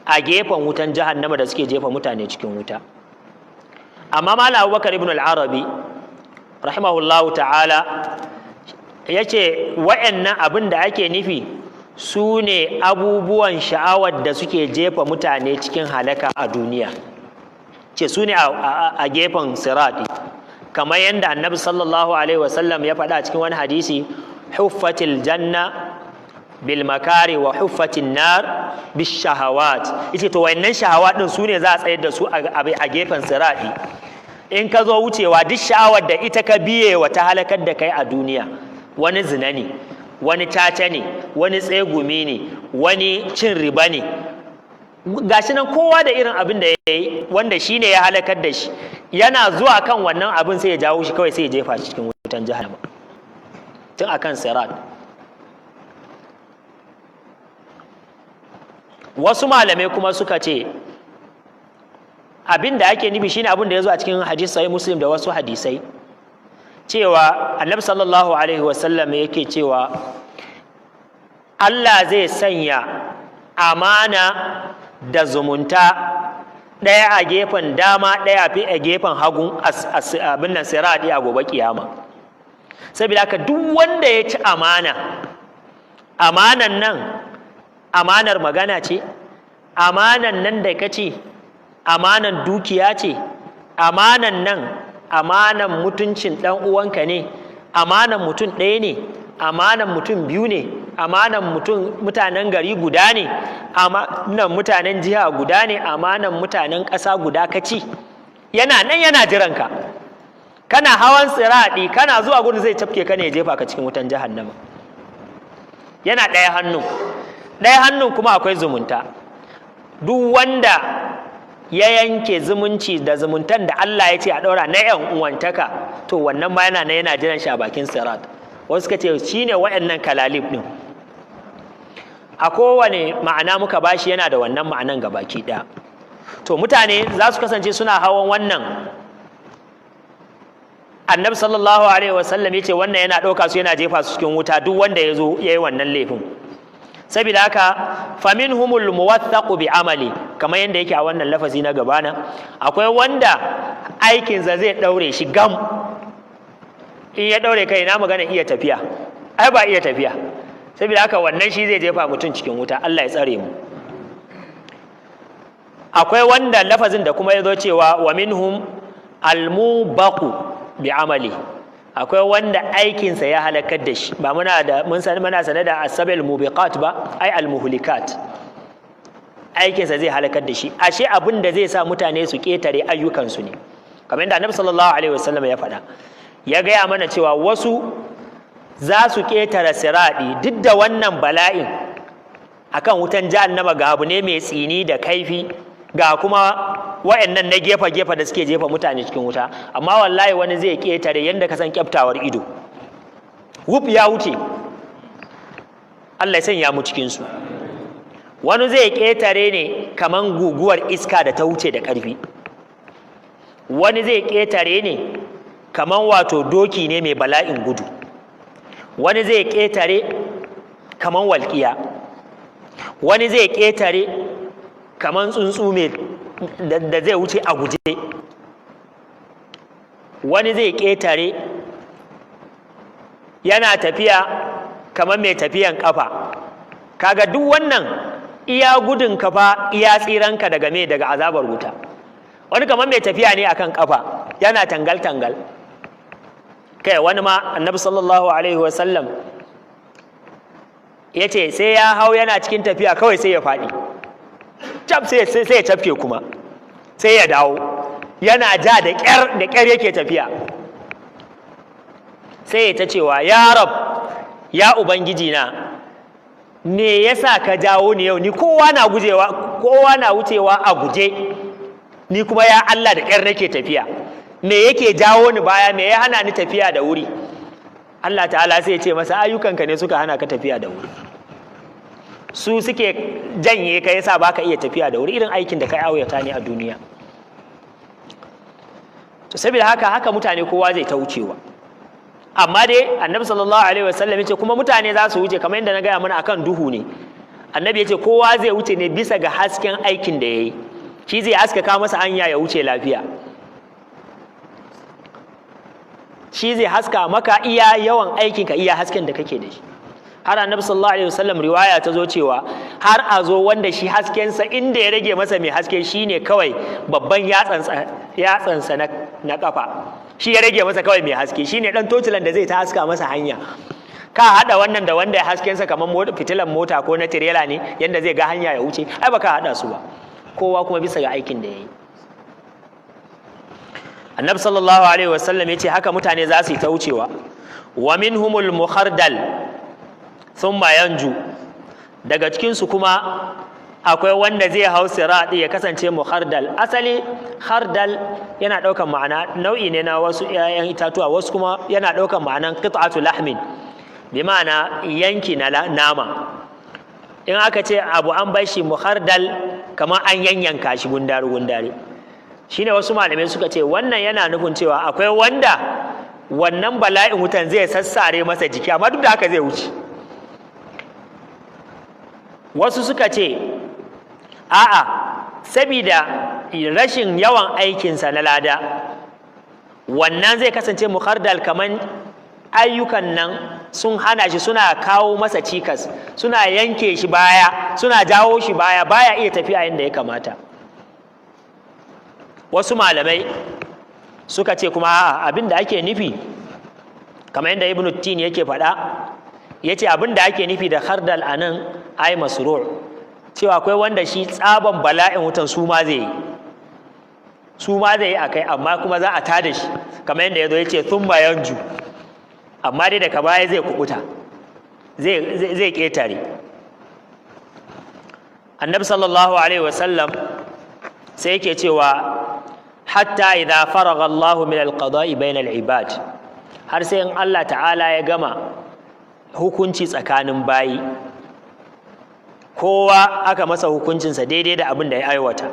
a gefen wutan jahannama da suke jefa mutane cikin wuta. Amma Malam Abubakar ibn al-Arabi rahimahullahu ta'ala ya ce wa'annan abin da ake nufi su ne abubuwan sha'awar da suke jefa mutane cikin halaka a duniya, ce su ne a gefen sirati, kamar yadda Annabi sallallahu alaihi wasallam ya faɗa cikin wani hadisi: huffatil janna bil makari wa huffatin nar bis shahawat. Yace to wayannan shahawat din su ne za a tsayar da su a gefen sirati. In ka zo wucewa, duk sha'awar da ita ka biye wa ta halakar da kai a duniya, wani zina ne, wani caca ne, wani tsegumi ne, wani cin riba ne, gashi nan kowa da irin abin da ya yi wanda shi ne ya halakar da shi, yana zuwa kan wannan abin sai ya jawo shi kawai, sai ya jefa shi cikin wutan jahannama tun akan sirat. Wasu malamai kuma suka ce abin da ake nufi shine abin da ya zo a cikin hadisi Sahih Muslim da wasu hadisai, cewa Annabi sallallahu alaihi wasallam yake cewa Allah zai sanya amana da zumunta ɗaya a gefen dama, ɗaya a gefen hagun abin nan siradi a gobe kiyama. Saboda haka duk wanda ya ci amana, amanan nan amanar magana ce, amanan nan da ka ce amanan dukiya ce, amanan nan amanan mutuncin ɗan uwanka ne, amanan mutum ɗaya ne, amanan mutum biyu ne, amanan mutum mutanen gari guda ne, amanan mutanen jiha guda ne, amanan mutanen ƙasa guda ka ci, yana nan yana jiranka. Kana hawan siraɗi, kana zuwa gurin, zai cafke ka ne ya jefa ka cikin wutan jahannama. Yana ɗaya hannun, ɗaya hannun kuma akwai zumunta. Duk wanda ya yanke zumunci da zumuntan da Allah ya ce a ɗaura na ‘yan uwantaka, to wannan ma yana na yana jiran shi a bakin sirat. Wasu suka ce shi ne waɗannan kalalib ɗin. A kowane ma'ana muka bashi, yana da wannan ma'anan gabaki ɗaya. To mutane za su kasance suna hawan wannan. Annabi sallallahu alaihi wasallam ya ce wannan yana ɗauka su yana jefa su cikin wuta, duk wanda ya zo ya yi wannan laifin. Saboda haka faminhumul muwaththaqu bi amali, kamar yadda yake a wannan lafazi na gabana, akwai wanda aikinsa zai ɗaure shi gam. In ya ɗaure kai, na magana iya tafiya? Ai ba iya tafiya. Saboda haka wannan shi zai jefa mutum cikin wuta, Allah ya tsare mu. Akwai wanda lafazin da kuma ya zo cewa wa minhum almubaqu bi amali, akwai wanda aikinsa ya halakar da shi. Ba muna da mun san muna sane da asabil mubiqat ba, ai almuhlikat, aikinsa zai halakar da shi. Ashe abin da zai sa mutane su ketare ayyukansu ne. Kamar yadda Annabi sallallahu alaihi wasallam ya faɗa, ya gaya mana cewa wasu za su ƙetare siraɗi duk da wannan bala'in akan wutan jahannama, ga abu ne mai tsini da kaifi, ga kuma wa'annan na gefe-gefe da suke jefa mutane cikin wuta, amma wallahi wani zai ƙetare yadda ka san kyaftawar ido, wuf, ya wuce. Allah ya sanya mu cikin su. Wani zai ƙetare ne kaman guguwar iska da ta wuce da ƙarfi. Wani zai ƙetare ne kaman wato doki ne mai bala'in gudu. Wani zai ƙetare kaman walƙiya. Wani zai ƙetare kaman tsuntsu mai da zai wuce a guje. Wani zai ƙetare yana tafiya kamar mai tafiyan ƙafa. Kaga duk wannan, iya gudun kafa, iya tsiranka daga me? Daga azabar wuta. Wani kamar mai tafiya ne akan kafa, yana tangal tangal. Kai, wani ma Annabi sallallahu alaihi wasallam ya ce sai ya hau, yana cikin tafiya kawai sai ya faɗi cap, sai ya cafke kuma sai ya dawo yana ja, da ƙyar da ƙyar yake tafiya. Sai ya ta cewa, "Ya Rab, ya Ubangiji na, me yasa ka jawo ni yau? Ni kowa na gujewa, kowa na wucewa a guje, ni kuma ya Allah da ƙyar nake tafiya. Me yake jawo ni baya? Me ya hana ni tafiya da wuri?" Allah ta'ala sai ya ce masa, "Ayyukanka ne suka hana ka tafiya da wuri, su suke janye ka, yasa baka iya tafiya da wuri, irin aikin da ka auyata ne a duniya." To saboda haka, haka mutane kowa zai ta wucewa. Amma dai Annabi sallallahu alaihi wasallam ya ce kuma mutane za su wuce, kamar yadda na gaya mana, akan duhu ne. Annabi ya ce kowa zai wuce ne bisa ga hasken aikin da ya yi, shi zai haskaka masa hanya ya wuce lafiya. Shi zai haska maka, iya yawan aikinka, iya hasken da kake da shi. Har Annabi sallallahu alaihi wasallam, riwaya ta zo cewa har a zo wanda shi haskensa, inda ya rage masa mai haske shine kawai babban yatsansa na kafa, shi ya rage masa kawai mai haske, shine dan tocilan da zai ta haska masa hanya. Ka hada wannan da wanda ya haskensa kamar fitilan mota ko na tirela ne, yanda zai ga hanya ya wuce? Ai baka hada su ba. Kowa kuma bisa ga aikin da yayi. Annabi sallallahu alaihi wasallam ya ce haka mutane za su yi ta wucewa. Wa minhumul mukhardal thumma yanju. Daga cikin su kuma akwai wanda zai hau sirati ya kasance mukhardal. Asali khardal yana ɗaukan ma'ana nau'i ne na wasu 'ya'yan itatuwa, wasu kuma yana ɗaukan ma'anan qit'atu lahmin, bi ma'ana yanki na nama. In aka ce abu an bar shi mukhardal, kamar an yanyanka shi gundare gundare. Shine wasu malamai suka ce wannan yana nufin cewa akwai wanda wannan bala'in wutan zai sassare masa jiki, amma duk da haka zai wuce. Wasu suka ce a'a, sabida rashin yawan aikinsa na lada, wannan zai kasance mukhardal, kaman ayyukan nan sun hana shi, suna kawo masa cikas, suna yanke shi baya, suna jawo shi baya, baya iya tafiya yadda ya kamata. Wasu malamai suka ce kuma a'a, abin da ake nufi, kamar yadda Ibn Tin yake faɗa, ya ce abin da ake nufi da khardal anan ai masru', cewa akwai wanda shi tsaban bala'in wutan su ma zai yi akai, amma kuma za a tada shi, kamar yadda ya zo ya ce thumma yanju, amma dai daga baya zai kubuta, zai ƙetare. Annabi sallallahu alaihi wasallam sai yake cewa, hatta idza faragha Allah min alqada'i bayna al-ibad, har sai in Allah ta'ala ya gama hukunci tsakanin bayi, kowa aka masa hukuncinsa daidai da abin da ya aiwata.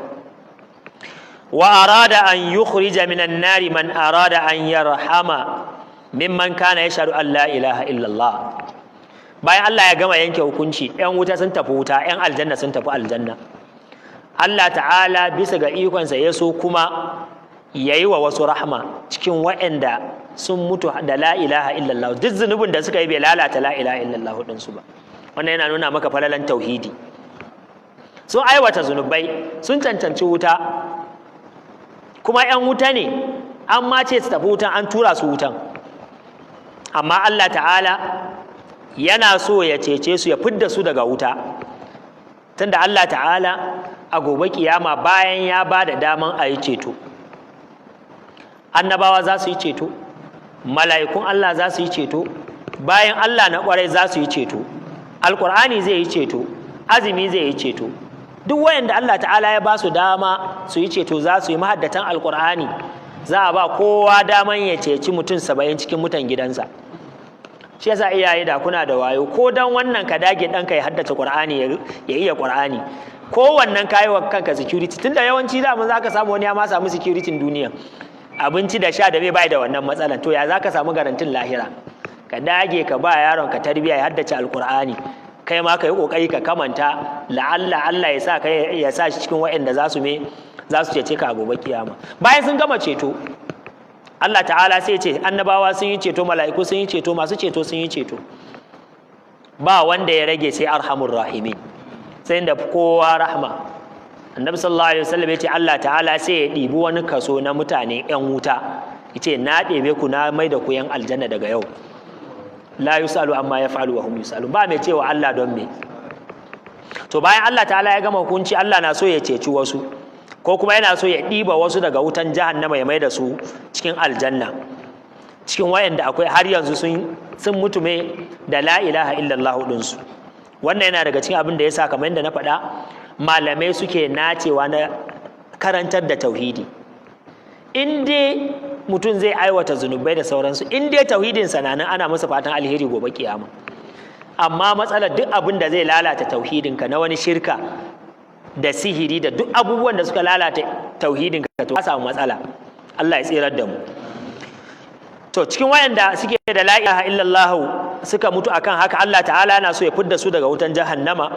Wa arada an yukhrija minan nari man arada an yarhama mimman kana yashhadu an la ilaha illallah. Bayan Allah ya gama yanke hukunci, yan wuta sun tafi wuta, yan aljanna sun tafi aljanna, Allah ta'ala bisa ga ikonsa ya so kuma ya yi wa wasu rahma cikin waɗanda sun mutu da la ilaha illallah, duk zunubin da suka yi bai lalata la ilaha illallah ɗinsu ba. Wannan yana nuna maka falalan tauhidi. Sun aiwata zunubai, sun cancanci wuta, kuma 'yan wuta ne, an ma ce su tafi wutan, an tura su wutan, amma Allah ta'ala yana so ya cece su, ya fidda su daga wuta, tunda Allah ta'ala a gobe kiyama bayan ya ba da daman a yi ceto. Annabawa za su yi ceto, mala'ikun Allah za su yi ceto, bayan Allah na kwarai za su yi ceto, Alkur'ani zai yi ceto, azumi zai yi ceto. Duk wayanda Allah Ta'ala ya ba su dama su yi ceto za su yi. Mahaddatan Alkur'ani za a ba kowa daman ya ceci mutum 70 cikin mutan gidansa. Shi yasa iyaye, da kuna da wayo, ko dan wannan ka dage ɗanka ya haddace Qur'ani, ya iya Qur'ani, ko wannan kayi wa kanka security. Tunda yawanci da mun zaka samu wani ya ma samu security duniya, abinci da sha da bai bai da wannan matsalan, to ya zaka samu garantin lahira? Ka dage ka ba yaron ka tarbiya ya haddace Alqur'ani. Kai ma ka yi kokari ka kamanta, la'alla Allah ya sa kai ya sa shi cikin waɗanda za su cece ka a gobe kiyama. Bayan sun gama ceto, Allah Ta'ala sai ce annabawa sun yi ceto, mala'iku sun yi ceto, masu ceto sun yi ceto, ba wanda ya rage sai Arhamur Rahimin, sai da kowa rahma. Annabi sallallahu alaihi wasallam ya ce Allah Ta'ala sai ya ɗibi wani kaso na mutane yan wuta, ya ce, "Na ɗebe ku, na mai da ku yan aljanna daga yau." La yusalu amma yaf'alu wa hum yusalu. Ba mai cewa Allah don me. To, bayan Allah Ta'ala ya gama hukunci, Allah na so ya ceci wasu, ko kuma yana so ya ɗiba wasu daga wutan jahannama ya mai da su cikin aljanna, cikin wayanda akwai har yanzu sun mutu me da la ilaha illallah ɗinsu. Wannan yana daga cikin abin da ya sa, kamar yadda na faɗa, malamai suke nacewa na karantar da tauhidi. In dai mutum zai aiwata zunubai da sauransu, in dai tauhidin na nan, ana masa fatan alheri gobe kiyama. Amma matsalar, duk abin da zai lalata tauhidinka na wani shirka da sihiri da duk abubuwan da suka lalata tauhidinka, to ka samu matsala. Allah ya tsirar da mu. To, cikin wayanda suke da la ilaha illallah suka mutu akan haka, Allah Ta'ala na so ya fidda su daga wutan jahannama.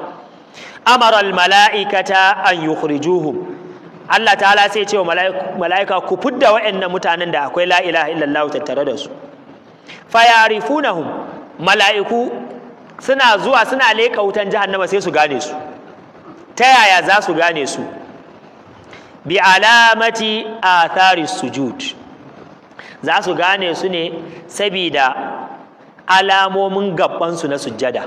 Amara al mala'ikata an yukhrijuhum. Allah Ta'ala sai ya ce wa mala'ika, "Ku fidda wayannan mutanen da akwai la ilaha illallah tattare da su." Fayarifunahum. Mala'iku suna zuwa suna leƙa wutan jahannama, sai su gane su. Ta yaya za su gane su? Bi alamati athari sujud. Za su gane su ne sabida alamomin gabbansu na sujjada.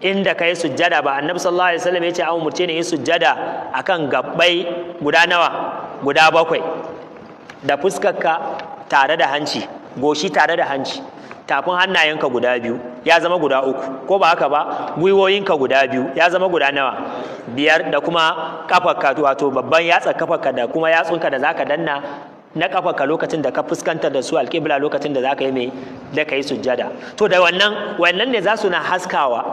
Inda kai sujjada ba, Annabi sallallahu alaihi wasallam ya ce an umurce ne yi sujjada akan gabbai guda nawa? Guda bakwai: da fuskarka tare da hanci, goshi tare da hanci, tafin hannayenka guda biyu, ya zama guda uku, ko ba haka ba? Gwiwoyinka guda biyu, ya zama guda nawa? Biyar. Da kuma kafarka, wato babban yatsa kafarka da kuma yatsunka da zaka danna na kafarka lokacin da ka fuskantar da su alƙibla, lokacin da zaka yi mai da ka yi sujjada. To, da wannan ne za su na haskawa.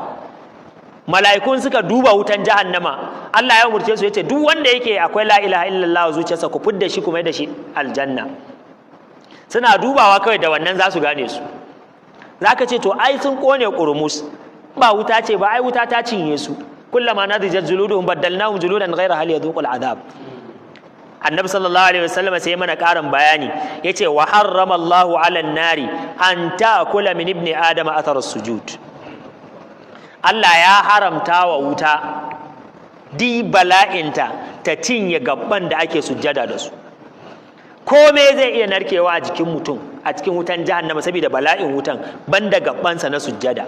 Mala'ikun suka duba wutan jahannama, Allah ya umurce su, yace, "Duk wanda yake akwai la ilaha illallah zuciyarsa, ku fidda shi kuma da shi aljanna." Suna dubawa kawai, da wannan za su gane su. Zaka ce, "To, ai sun kone kurmus, ba wuta ce ba, ai wuta ta cinye su." Kullama nadijat juluduhum baddalnahum juludan ghayraha liyadhuqul adhab. Annabi sallallahu alaihi wasallam sai mana karin bayani, yace, wa harrama Allahu ala nari an ta'kula min ibni adama athar sujud. Allah ya haramta wa wuta di bala'inta ta cinye gabban da ake sujjada da su. Kome zai iya narkewa a jikin mutum a cikin wutan jahannama saboda bala'in wutan, banda gabbansa na sujjada.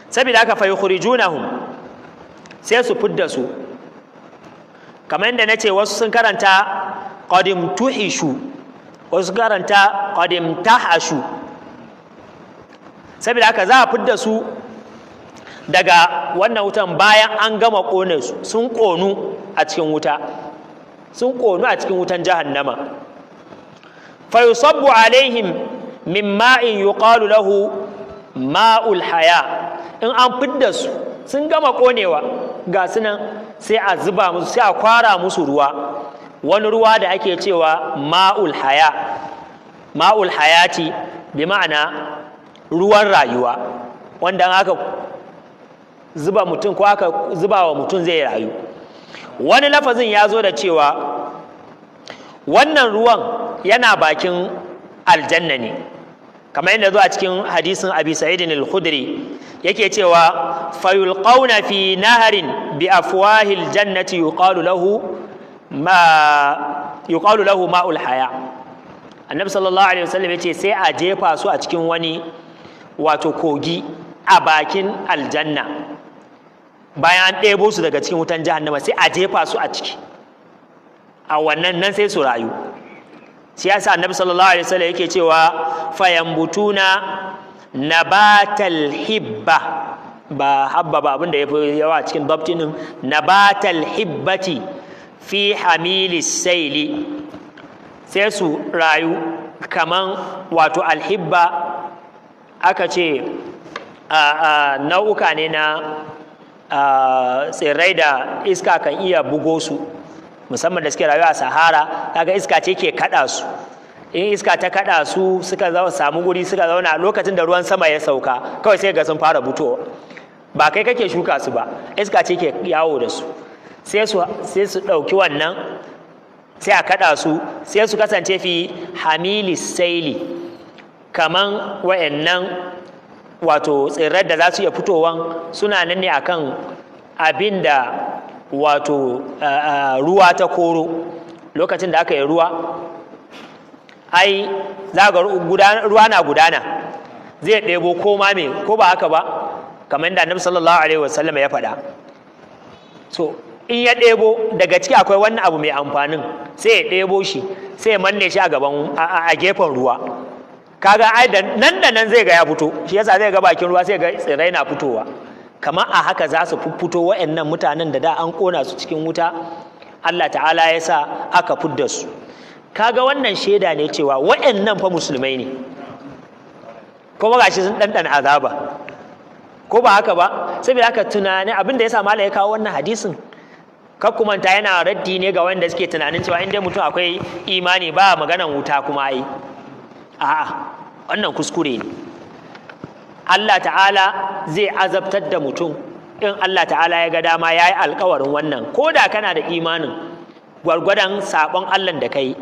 Saboda haka, fa yukhrijunahum, sai su fidda su. Kamar yadda nace, wasu sun karanta qadim tuhishu, wasu karanta qadim tahashu. Saboda haka, za a fidda su daga wannan wutan bayan an gama kone su, sun konu a cikin wuta, sun konu a cikin wutan jahannama. Fa yusabbu alaihim min ma'in yuqalu lahu ma'ul haya. In an fidda su, sun gama konewa, ga su nan, sai a zuba musu, sai a kwara musu ruwa, wani ruwa da ake cewa ma'ul haya, ma'ul hayati, bi ma'ana ruwan rayuwa, wanda aka zuba mutum ko aka zuba wa mutum zai rayu. Wani lafazin ya zo da cewa wannan ruwan yana bakin aljanna ne, kamar yadda zo a cikin hadisin Abi Sa'id al-Khudri, yake cewa fayulqauna fi naharin bi afwahil jannati yuqalu lahu ma'ul haya. Annabi sallallahu alaihi wasallam yace sai a jefa su a cikin wani wato kogi a bakin aljanna. Bayan an ɗebo su daga cikin wutan jahannama, sai a jefa su a ciki. A wannan nan sai su rayu. Siyasa Annabi sallallahu alaihi wasallam yake cewa fayambutuna nabatal hibba, ba habba ba, abinda yafi yawa cikin dabtinin nabatal hibbati fi hamilis saili. Sai su rayu kaman wato alhibba, aka ce nau'uka ne na tsirrai da iska kan iya bugo su, musamman da suke rayuwa a Sahara. Kaga iska ce ke kada su. In iska ta kada su, suka samu guri suka zauna, lokacin da ruwan sama ya sauka kawai sai ga sun fara fitowa. Ba kai kake shuka su ba, iska ce ke yawo da su. Sai su ɗauki wannan, sai a kada su, sai su kasance fi hamili saili, kaman wayannan wato tsirrai da za su iya fitowan suna nan ne akan abin da wato ruwa ta koro. Lokacin da aka yi ruwa, ai za ga ruwa na gudana, zai ɗebo ko ma me, ko ba haka ba? Kamar da Annabi sallallahu alaihi wasallam ya faɗa. So in ya ɗebo, daga ciki akwai wannan abu mai amfanin, sai ya ɗebo shi, sai ya manne shi a gaban a gefen ruwa. Kaga ai da nan da nan zai ga ya fito. Shi yasa zai ga bakin ruwa sai ga tsirrai na fitowa. Kamar a haka za su fito wa'annan mutanen da da an kona su cikin wuta, Allah ta'ala ya sa aka fidda su. Kaga wannan shaida ne cewa wa'annan fa musulmai ne, kuma gashi sun ɗanɗana azaba, ko ba haka ba? Saboda haka tunani abin da ya sa Malam ya kawo wannan hadisin, manta, yana raddi ne ga wanda suke tunanin cewa in dai mutum akwai imani ba maganan wuta kuma. Ai a'a, wannan kuskure ne. Allah ta'ala zai azabtar da mutum in Allah ta'ala ya ga dama, ya yi alkawarin wannan. Ko da kana da imanin, gwargwadon sabon Allah da kai,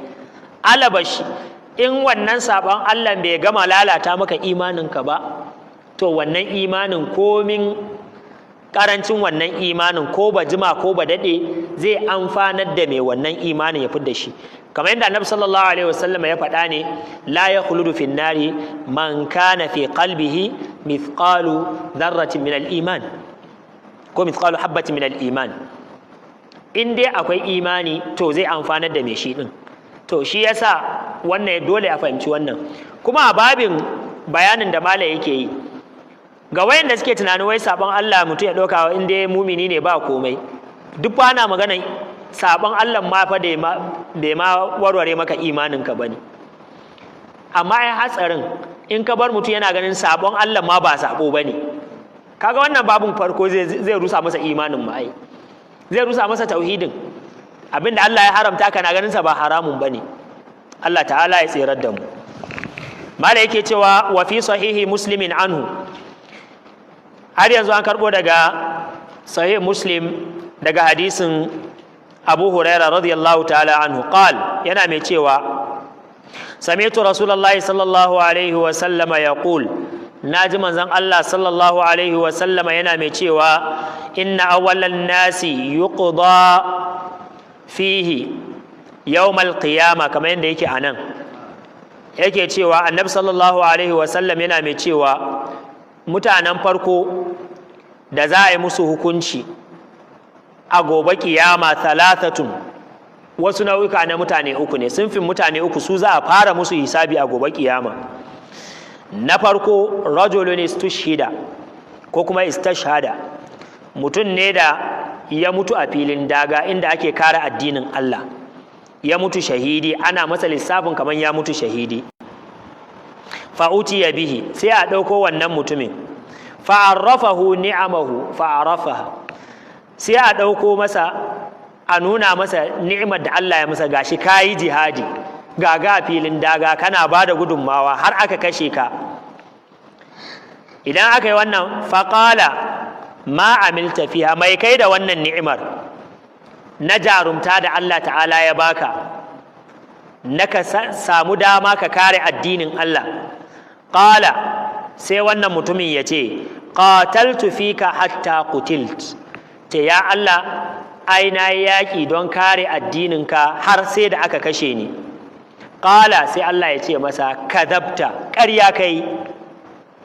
alabashi in wannan sabon Allah bai gama lalata maka imaninka ba, to wannan imanin, komin karancin wannan imanin, ko ba jima ko ba daɗe, zai amfanar da mai wannan imanin ya fidda shi. Kamar yadda Annabi sallallahu alaihi wasallam ya faɗa ne: la yakhludu fin nari man kana fi qalbihi mithqalu dharratin min al-iman, ko mithqalu habbatin min al-iman. In dai akwai imani, to zai amfanar da mai shi din. To shi yasa wannan dole a fahimci wannan. Kuma a babin bayanin da Malam yake yi ga wayanda suke tunanin wai sabon Allah, mutum ya ɗauka in dai mumini ne ba komai, duk ba na maganan sabon Allah ma fa da bai ma warware maka imaninka ba ne. Amma ai hatsarin in ka bar mutum yana ganin sabon Allah ma ba sabo ba ne, kaga wannan babun farko zai rusa masa imanin ma, ai zai rusa masa tauhidin. Abinda Allah ya haramta kana ganin sa ba haramun bane. Allah ta'ala ya tsirar da mu. Mala yake cewa wa fi sahihi Muslimin anhu, har yanzu an karbo daga Sahih Muslim, daga hadisin Abu Huraira radiyallahu ta'ala anhu, qal, yana mai cewa: sami'tu Rasulullahi sallallahu alaihi wa sallama yaqul, naji manzon Allah sallallahu alaihi wa sallama yana mai cewa: inna awwalan nasi yuqda fihi yawmal qiyama. Kamar yadda yake anan, yake cewa Annabi sallallahu alaihi wa sallam yana mai cewa mutanen farko da za a yi musu hukunci a gobe kiyama, thalathatun, wasu nau'uka na mutane uku ne, sunfin mutane uku, su za a fara musu hisabi a gobe kiyama. Na farko, rajulun istushhida ko kuma istashhada, mutum ne da ya mutu a filin daga inda ake kare addinin Allah, ya mutu shahidi, ana masa lissafin kamar ya mutu shahidi. Fa'utiya bihi, sai a ɗauko wannan mutumin. Fa'arrafahu ni'amahu fa'arafaha, sai a ɗauko masa, a nuna masa ni'imar da Allah ya masa: gashi kayi jihadi, ga filin daga kana ba da gudunmawa har aka kashe ka. Idan aka yi wannan, faƙala: ma amilta fiha? Mai kai da wannan ni'imar na jarumta da Allah ta'ala ya baka na ka samu dama ka kare addinin Allah? Ƙala, sai wannan mutumin ya ce: qataltu fika hatta qutilt. Ce: ya Allah, ai na yi yaƙi don kare addininka har sai da aka kashe ni. Ƙala, sai Allah ya ce masa: kadhabta, ƙarya kai.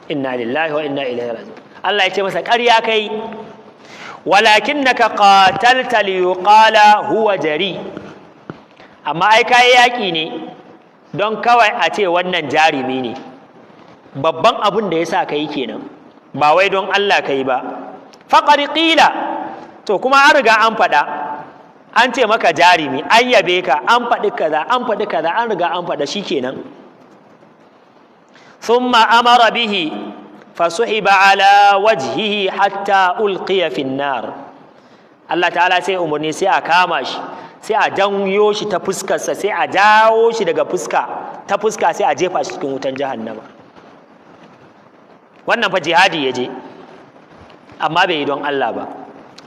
Inna lillahi wa inna ilaihi raji'un. Allah ya ce masa: ƙarya kai, walakinnaka qatalta liyuqala huwa jari. Amma ai kayi yaƙi ne don kawai a ce wannan jarumi ne. Babban abin da ya sa ka yi kenan, ba wai don Allah ka yi ba. Faqad qila, to kuma an riga an faɗa, an ce maka jarumi, an yabe ka, an faɗi kaza, an faɗi kaza, an riga an faɗa, shikenan. Thumma amara bihi fasuhiba ala wajhihi hatta ulqiya fin nar. Allah ta'ala sai umarni, sai a kama shi, sai a janyo shi ta fuskarsa, sai a jawo shi daga fuska, ta fuska, sai a jefa shi cikin wutan jahannama. Wannan fa jihadi ya je, amma bai yi don Allah ba.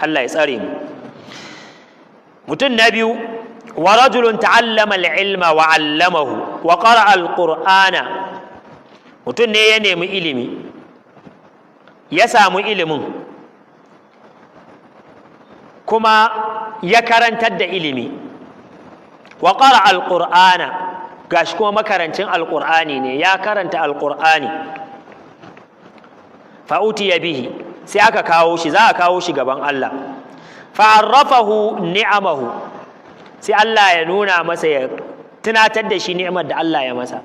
Allah ya tsare mu. Mutum na biyu, wa rajulun ta'allama al-ilma wa 'allamahu wa qara'a al-qur'ana. Mutum ne ya nemi ilimi, ya samu ilimin, kuma ya karantar da ilimi, wa qara'a al-qur'ana, gashi kuma makarancin alqur'ani ne, ya karanta alqur'ani. Fa utiya bihi, sai aka kawo shi, za a kawo shi gaban Allah. Fa'arrafahu ni'amahu, sai Allah ya nuna masa, ya tunatar da shi ni'imar da Allah ya masa,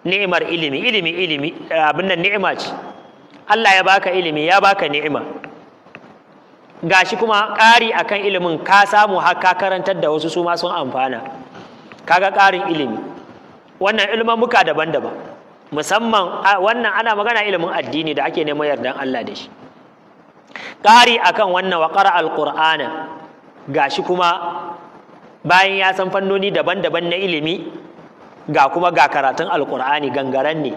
ni'imar ilimi. Ilimi abin nan ni'ima ce. Allah ya baka ilimi, ya baka ni'ima. Gashi kuma ƙari akan ilimin, ka samu har ka karantar da wasu, su ma sun amfana. Kaga ƙarin ilimi. Wannan ilmamuka daban-daban, musamman wannan ana magana ilimin addini da ake neman yardan Allah da shi. Ƙari akan wannan, wa qara alqur'ana, gashi kuma bayan ya san fannoni daban-daban na ilimi, ga kuma ga karatun alqur'ani gangaren ne.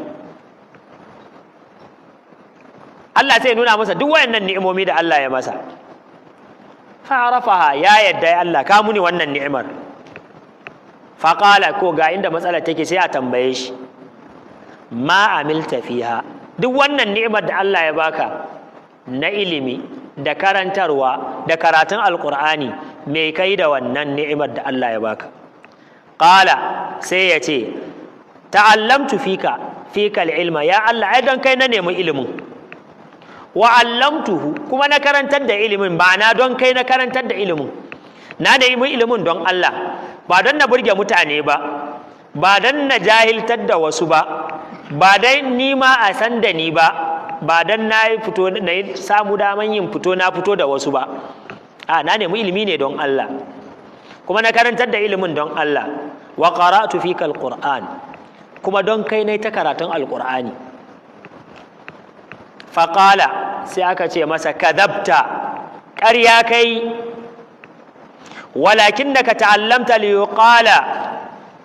Allah sai nuna masa duk wayannan ni'imomi da Allah ya masa. Fa'arafaha, ya yadda, ya Allah, ka muni wannan ni'imar. Faqala, ko ga inda matsalar take, sai a tambaye shi: ma amilta fiha? Duk wannan ni'imar da Allah ya baka na ilimi da karantarwa da karatun alkur'ani, me kai da wannan ni'imar da Allah ya baka? Qala, sai ya ce: ta'allamtu fika ilma, ya Allah, ai don kai na nemi ilimin, wa 'allamtuhu, kuma na karantar da ilimin, ba na don kai na karantar da ilimin. Na nemi ilimin don Allah, ba don na burge mutane ba, ba don na jahiltar da wasu ba, ba dai ni ma a san da ni ba, ba don na yi fito na yi samu daman yin fito na fito da wasu ba. A na nemi ilimi ne don Allah, kuma na karantar da ilimin don Allah. Wa qara'tu fika alquran, kuma don kai ne ta karatun alqur'ani. Faqala, sai aka ce masa: kadhabta, ƙarya kai, walakinnaka ta'allamta liyuqala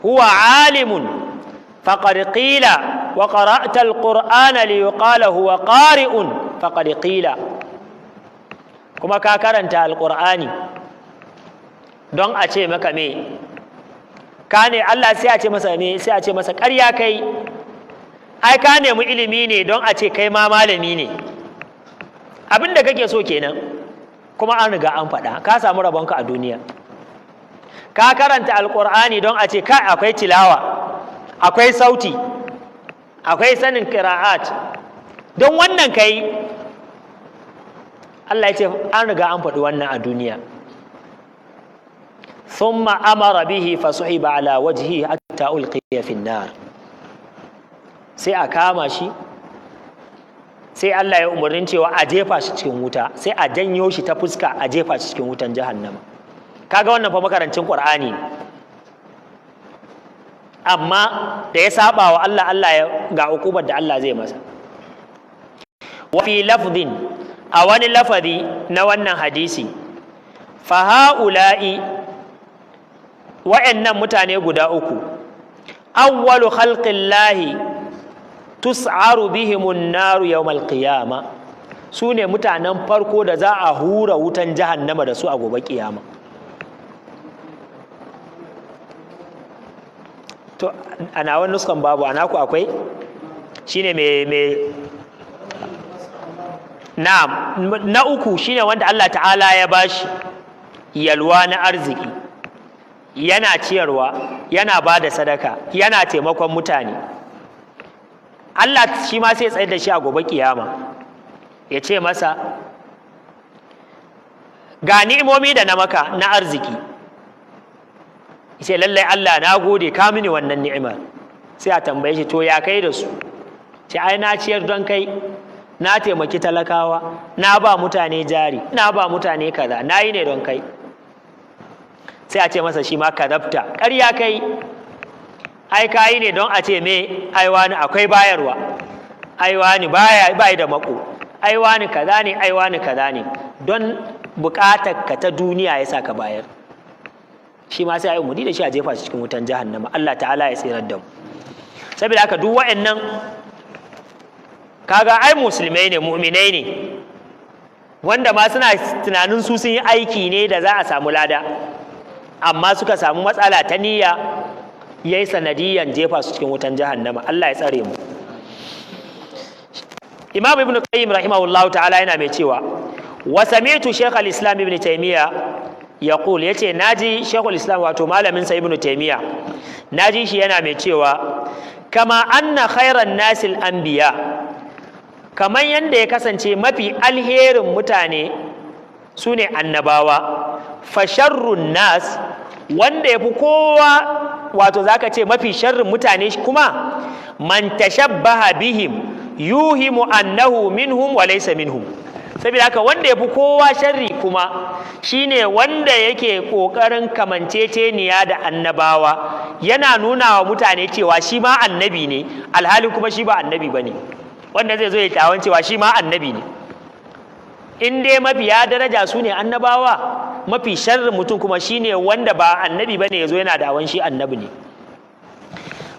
huwa alimun faqad qila, wa qara'ta alqur'ana liyuqala huwa qari'un faqad qila. Kuma ka karanta alqur'ani don a ce maka me ka ne. Allah sai a ce masa me? Sai a ce masa: ƙarya kai, ai ka nemi ilimi ne don a ce kai ma malami ne. Abin da kake so kenan, kuma an riga an faɗa, ka samu rabonka a duniya. Ka karanta alƙur'ani don a ce kai akwai tilawa, akwai sauti, akwai sanin qira'at, don wannan kai. Allah ya ce an riga an faɗi wannan a duniya. Thumma amara bihi fasuhiba ala wajhihi hatta ulqiya fi nar. Sai a kama shi, sai Allah ya umarnin cewa a jefa shi cikin wuta. Sai a janyo shi ta fuska, a jefa shi cikin wutan jahannama. Kaga wannan fa makarancin Qur'ani ne, amma da ya saba wa Allah, Allah ya ga hukumar da Allah zai masa. Wa fi lafdhin, a wani lafazi na wannan hadisi, fa ha'ula'i, wa'annan mutane guda uku, awwalu khalqillahi tus'aru bihimun naru yawmal qiyama, su ne mutanen farko da za a hura wutan jahannama da su a gobe kiyama. To, ana wani nuskan babu, ana ku akwai shine me. Na'am, na uku shine wanda Allah ta'ala ya bashi yalwa na arziki, yana ciyarwa, yana ba da sadaka, yana taimakon mutane. Allah shi ma sai tsayar da shi a gobe kiyama, ya ce masa: ga ni'imomi da na maka na arziki. Ce lallai Allah, na gode ka mini wannan ni'ima. Sai a tambaye shi, to ya kai da su? Ce ai na ciyar don kai, na taimaki talakawa, na ba mutane jari, na ba mutane kaza, na yi ne don kai. Sai a ce masa shi ma, kadabta, ƙarya kai, ai ka yi ne don a ce me, ai wani akwai bayarwa, ai wani baya bai da mako, ai wani kaza ne, ai wani kaza ne, don buƙatar ka ta duniya ya sa ka bayar. Shi ma sai a yi umarni da shi a jefa shi cikin wutan jahannama. Allah Ta'ala ya tsirar da mu. Saboda haka duk wa'annan kaga ai musulmai ne, mu'minai ne, wanda ma suna tunanin su sun yi aiki ne da za a samu lada, amma suka samu matsala ta niyya, yayi sanadiyan jefa su cikin wutan jahannama. Allah ya tsare mu. Imam Ibn Qayyim rahimahullahu Ta'ala yana mai cewa, wa sami'tu Shaykh al-Islam Ibn Taymiyyah yaqul, yace naji Shaykh al-Islam, wato malamin sa Ibn Taymiyyah, naji shi yana mai cewa, kama anna khairan nasil anbiya, kamar yanda ya kasance mafi alherin mutane su ne annabawa, fa sharrun nas, wanda ya fi kowa, wato zaka ce mafi sharrin mutane kuma, man tashabbaha bihim yuhimu annahu minhum wa laysa minhum. Saboda haka wanda ya fi kowa sharri kuma shine wanda yake kokarin kamanceceniya da annabawa, yana nuna wa mutane cewa shi ma annabi ne, alhali kuma shi ba annabi bane. Wanda zai zo ya tawan cewa shi ma annabi ne. In dai mafiya daraja su ne annabawa, mafi sharrin mutum kuma shine wanda ba annabi bane yazo yana da'awan shi annabi ne.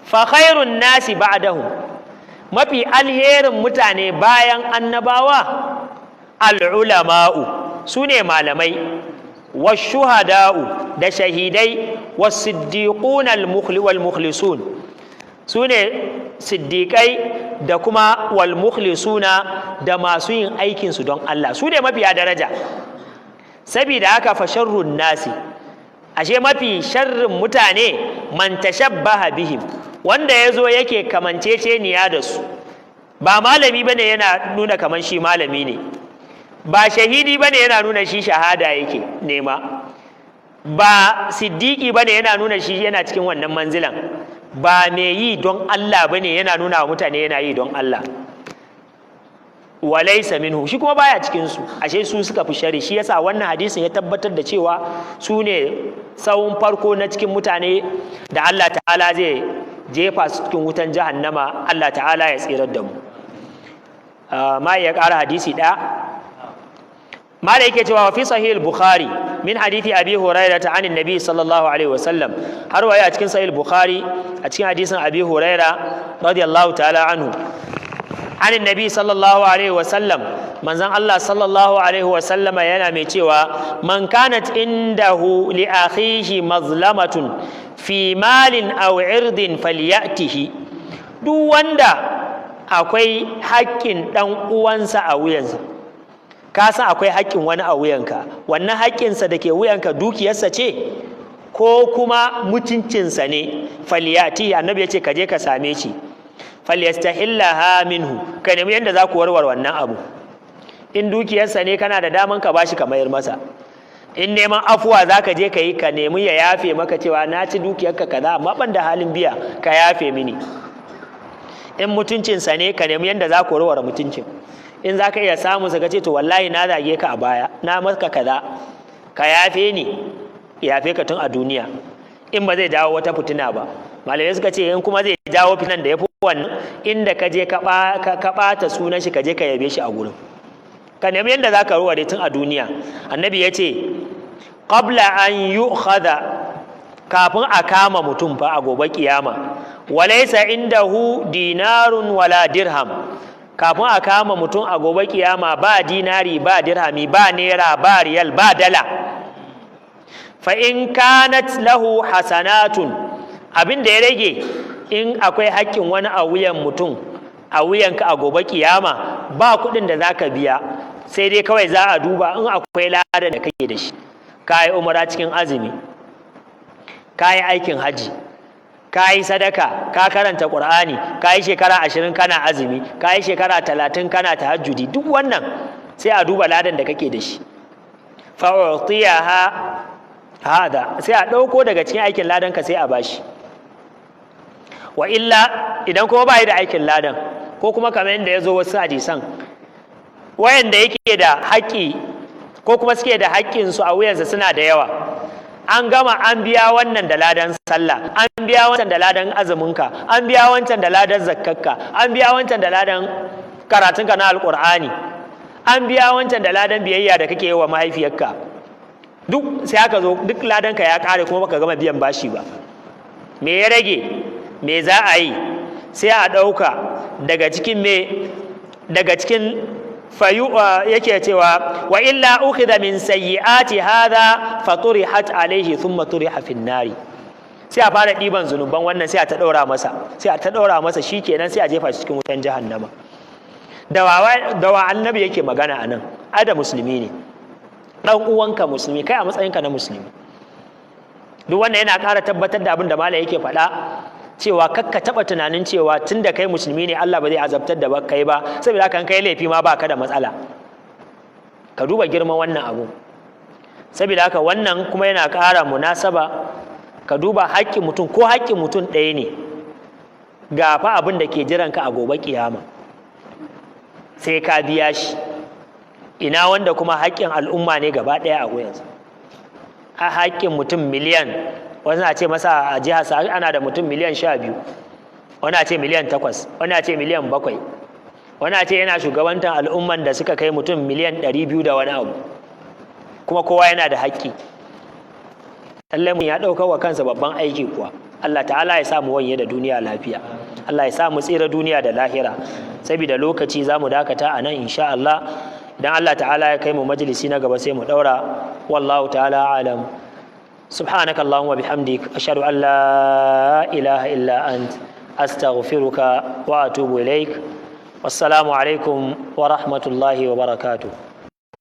Fa khairun nasi ba'dahum, mafi alherin mutane bayan annabawa, al'ulama'u, su ne malamai, washuhada'u, da shahidai, wasiddiquna wal mukhlisun, su ne siddiƙai da kuma wal mukhlisuna, da masu yin aikinsu don Allah, su ne mafiya daraja. Saboda haka fa sharrun nasi, ashe mafi sharrin mutane, man tashabbaha bihim, wanda ya zo yake kamanceceniya da su. Ba malami bane yana nuna kaman shi malami ne, ba shahidi bane yana nuna shi shahada yake nema, ba siddiki bane yana nuna shi yana cikin wannan manzilan, ba mai yi don Allah bane yana nuna wa mutane yana yi don Allah, walaysa minhu, shi kuma baya cikin su. Ashe su suka fi shari. Shi yasa wannan hadisin ya tabbatar da cewa su ne tsawon farko na cikin mutane da Allah Ta'ala zai jefa su cikin wutan jahannama. Allah Ta'ala ya tsirar da mu. Ma ya ƙara hadisi ɗaya ma da yake cewa fi Sahih Bukhari min hadithi Abi Hurairah ta anin Nabi sallallahu alaihi wasallam. Har waye a cikin Sahih Bukhari, a cikin hadisin Abi Hurairah radiyallahu ta'ala anhu, anin Nabi sallallahu alaihi wasallam, manzon Allah sallallahu alaihi wasallama yana mai cewa, man kanat indahu li akhihi mazlamatun fi malin aw irdin falyatihi. Duk wanda akwai haƙƙin ɗan uwansa a wuyansa, ka san akwai haƙƙin wani a wuyanka, wannan haƙƙinsa da ke wuyanka dukiyarsa ce ko kuma mutuncinsa ne, falyati, Annabi ya ce ka je ka same shi, falyastahillaha minhu, ka nemi yadda za ku warware wannan abu. In dukiyarsa ne, kana da daman ka bashi ka mayar masa. In neman afuwa za ka je ka yi, ka nemi ya yafe maka cewa na ci dukiyarka kaza, amma ban da halin biya, ka yafe mini. In mutuncinsa ne, ka nemi yadda za ku warware mutuncin. In za ka iya samun sa, ka ce to wallahi na zage ka a baya, na maka kaza, ka yafe ni, yafe ka tun a duniya, in ba zai jawo wata fitina ba. Malamai suka ce in kuma zai jawo fitinan da ya fi wannan, inda ka je ka ɓata sunan shi, ka je ka yabe shi a gurin. Ka nemi yadda za ka warware tun a duniya. Annabi ya ce qabla an yu'khadha, kafin a kama mutum fa a gobe kiyama, walaysa indahu dinarun wala dirham, kafin a kama mutum a gobe kiyama ba dinari, ba dirhami, ba naira, ba riyal, ba dala. Fa in kanat lahu hasanatun, abin da ya rage, in akwai haƙƙin wani a wuyan mutum, a wuyanka a gobe kiyama, ba kuɗin da zaka biya, sai dai kawai za a duba in akwai ladan da kake da shi. Ka yi umara cikin azumi, ka yi aikin haji, ka yi sadaka, ka karanta Ƙur'ani, ka yi shekara 20 kana azumi, ka yi shekara 30 kana tahajjudi, duk wannan sai a duba ladan da kake da shi. Fa'utiyaha. Hada sai a ɗauko daga cikin aikin ladan ka sai a bashi. Wa illa, idan kuma ba da aikin ladan, ko kuma kamar yadda ya zo wasu hadisan, wayanda yake da haƙƙi ko kuma suke da haƙƙinsu a wuyansa suna da yawa, an gama an biya wannan da ladan sallah, an biya wancan da ladan azuminka, an biya wancan da ladan zakkakka, an biya wancan da ladan karatunka na Alƙur'ani, an biya wancan da ladan biyayya da kake yi wa mahaifiyarka, duk sai aka zo duk ladanka ya ƙare, kuma baka gama biyan bashi ba, me ya rage? Me za a yi? Sai a ɗauka daga cikin me? Daga cikin fayu yake cewa wa illa ukhidha min sayyi'ati hadha faturihat alayhi thumma turiha fin nari. Sai a fara ɗiban zunuban wannan, sai a ta ɗaura masa, sai a ta ɗaura masa, shikenan sai a jefa shi cikin wutan jahannama. Da wa Annabi yake magana anan? Ai da musulmi ne, dan uwanka musulmi, kai a matsayinka na musulmi. Duk wannan yana ƙara tabbatar da abin da malam yake faɗa, cewa kakka taɓa tunanin cewa tun da kai musulmi ne, Allah ba zai azabtar da kai ba, saboda haka kai laifi ma baka da matsala. Ka duba girman wannan abu. Saboda haka wannan kuma yana ƙara munasaba. Ka duba haƙƙin mutum, ko haƙƙin mutum ɗaya ne, ga fa abin da ke jiranka a gobe kiyama, sai ka biya shi. Ina wanda kuma haƙƙin al'umma ne gaba ɗaya a wuyansa? A haƙƙin mutum miliyan, wani na ce masa a jihar ana da mutum miliyan 12, wani a ce miliyan 8, wani a ce miliyan 7, wani a ce yana shugabantar al'umman da suka kai mutum miliyan 200 da wani abu, kuma kowa yana da haƙƙi. Lallai mun ya ɗaukar wa kansa babban aiki kuwa. Allah ta'ala ya sa mu wanye da duniya lafiya. Allah ya sa mu tsira duniya da lahira. Saboda lokaci, za mu dakata a nan insha Allah. Idan Allah ta'ala ya kai mu majalisi na gaba, sai mu ɗaura. Wallahu ta'ala alam. سبحانك اللهم وبحمدك، أشهد أن لا إله إلا أنت، أستغفرك وأتوب إليك. والسلام عليكم ورحمة الله وبركاته.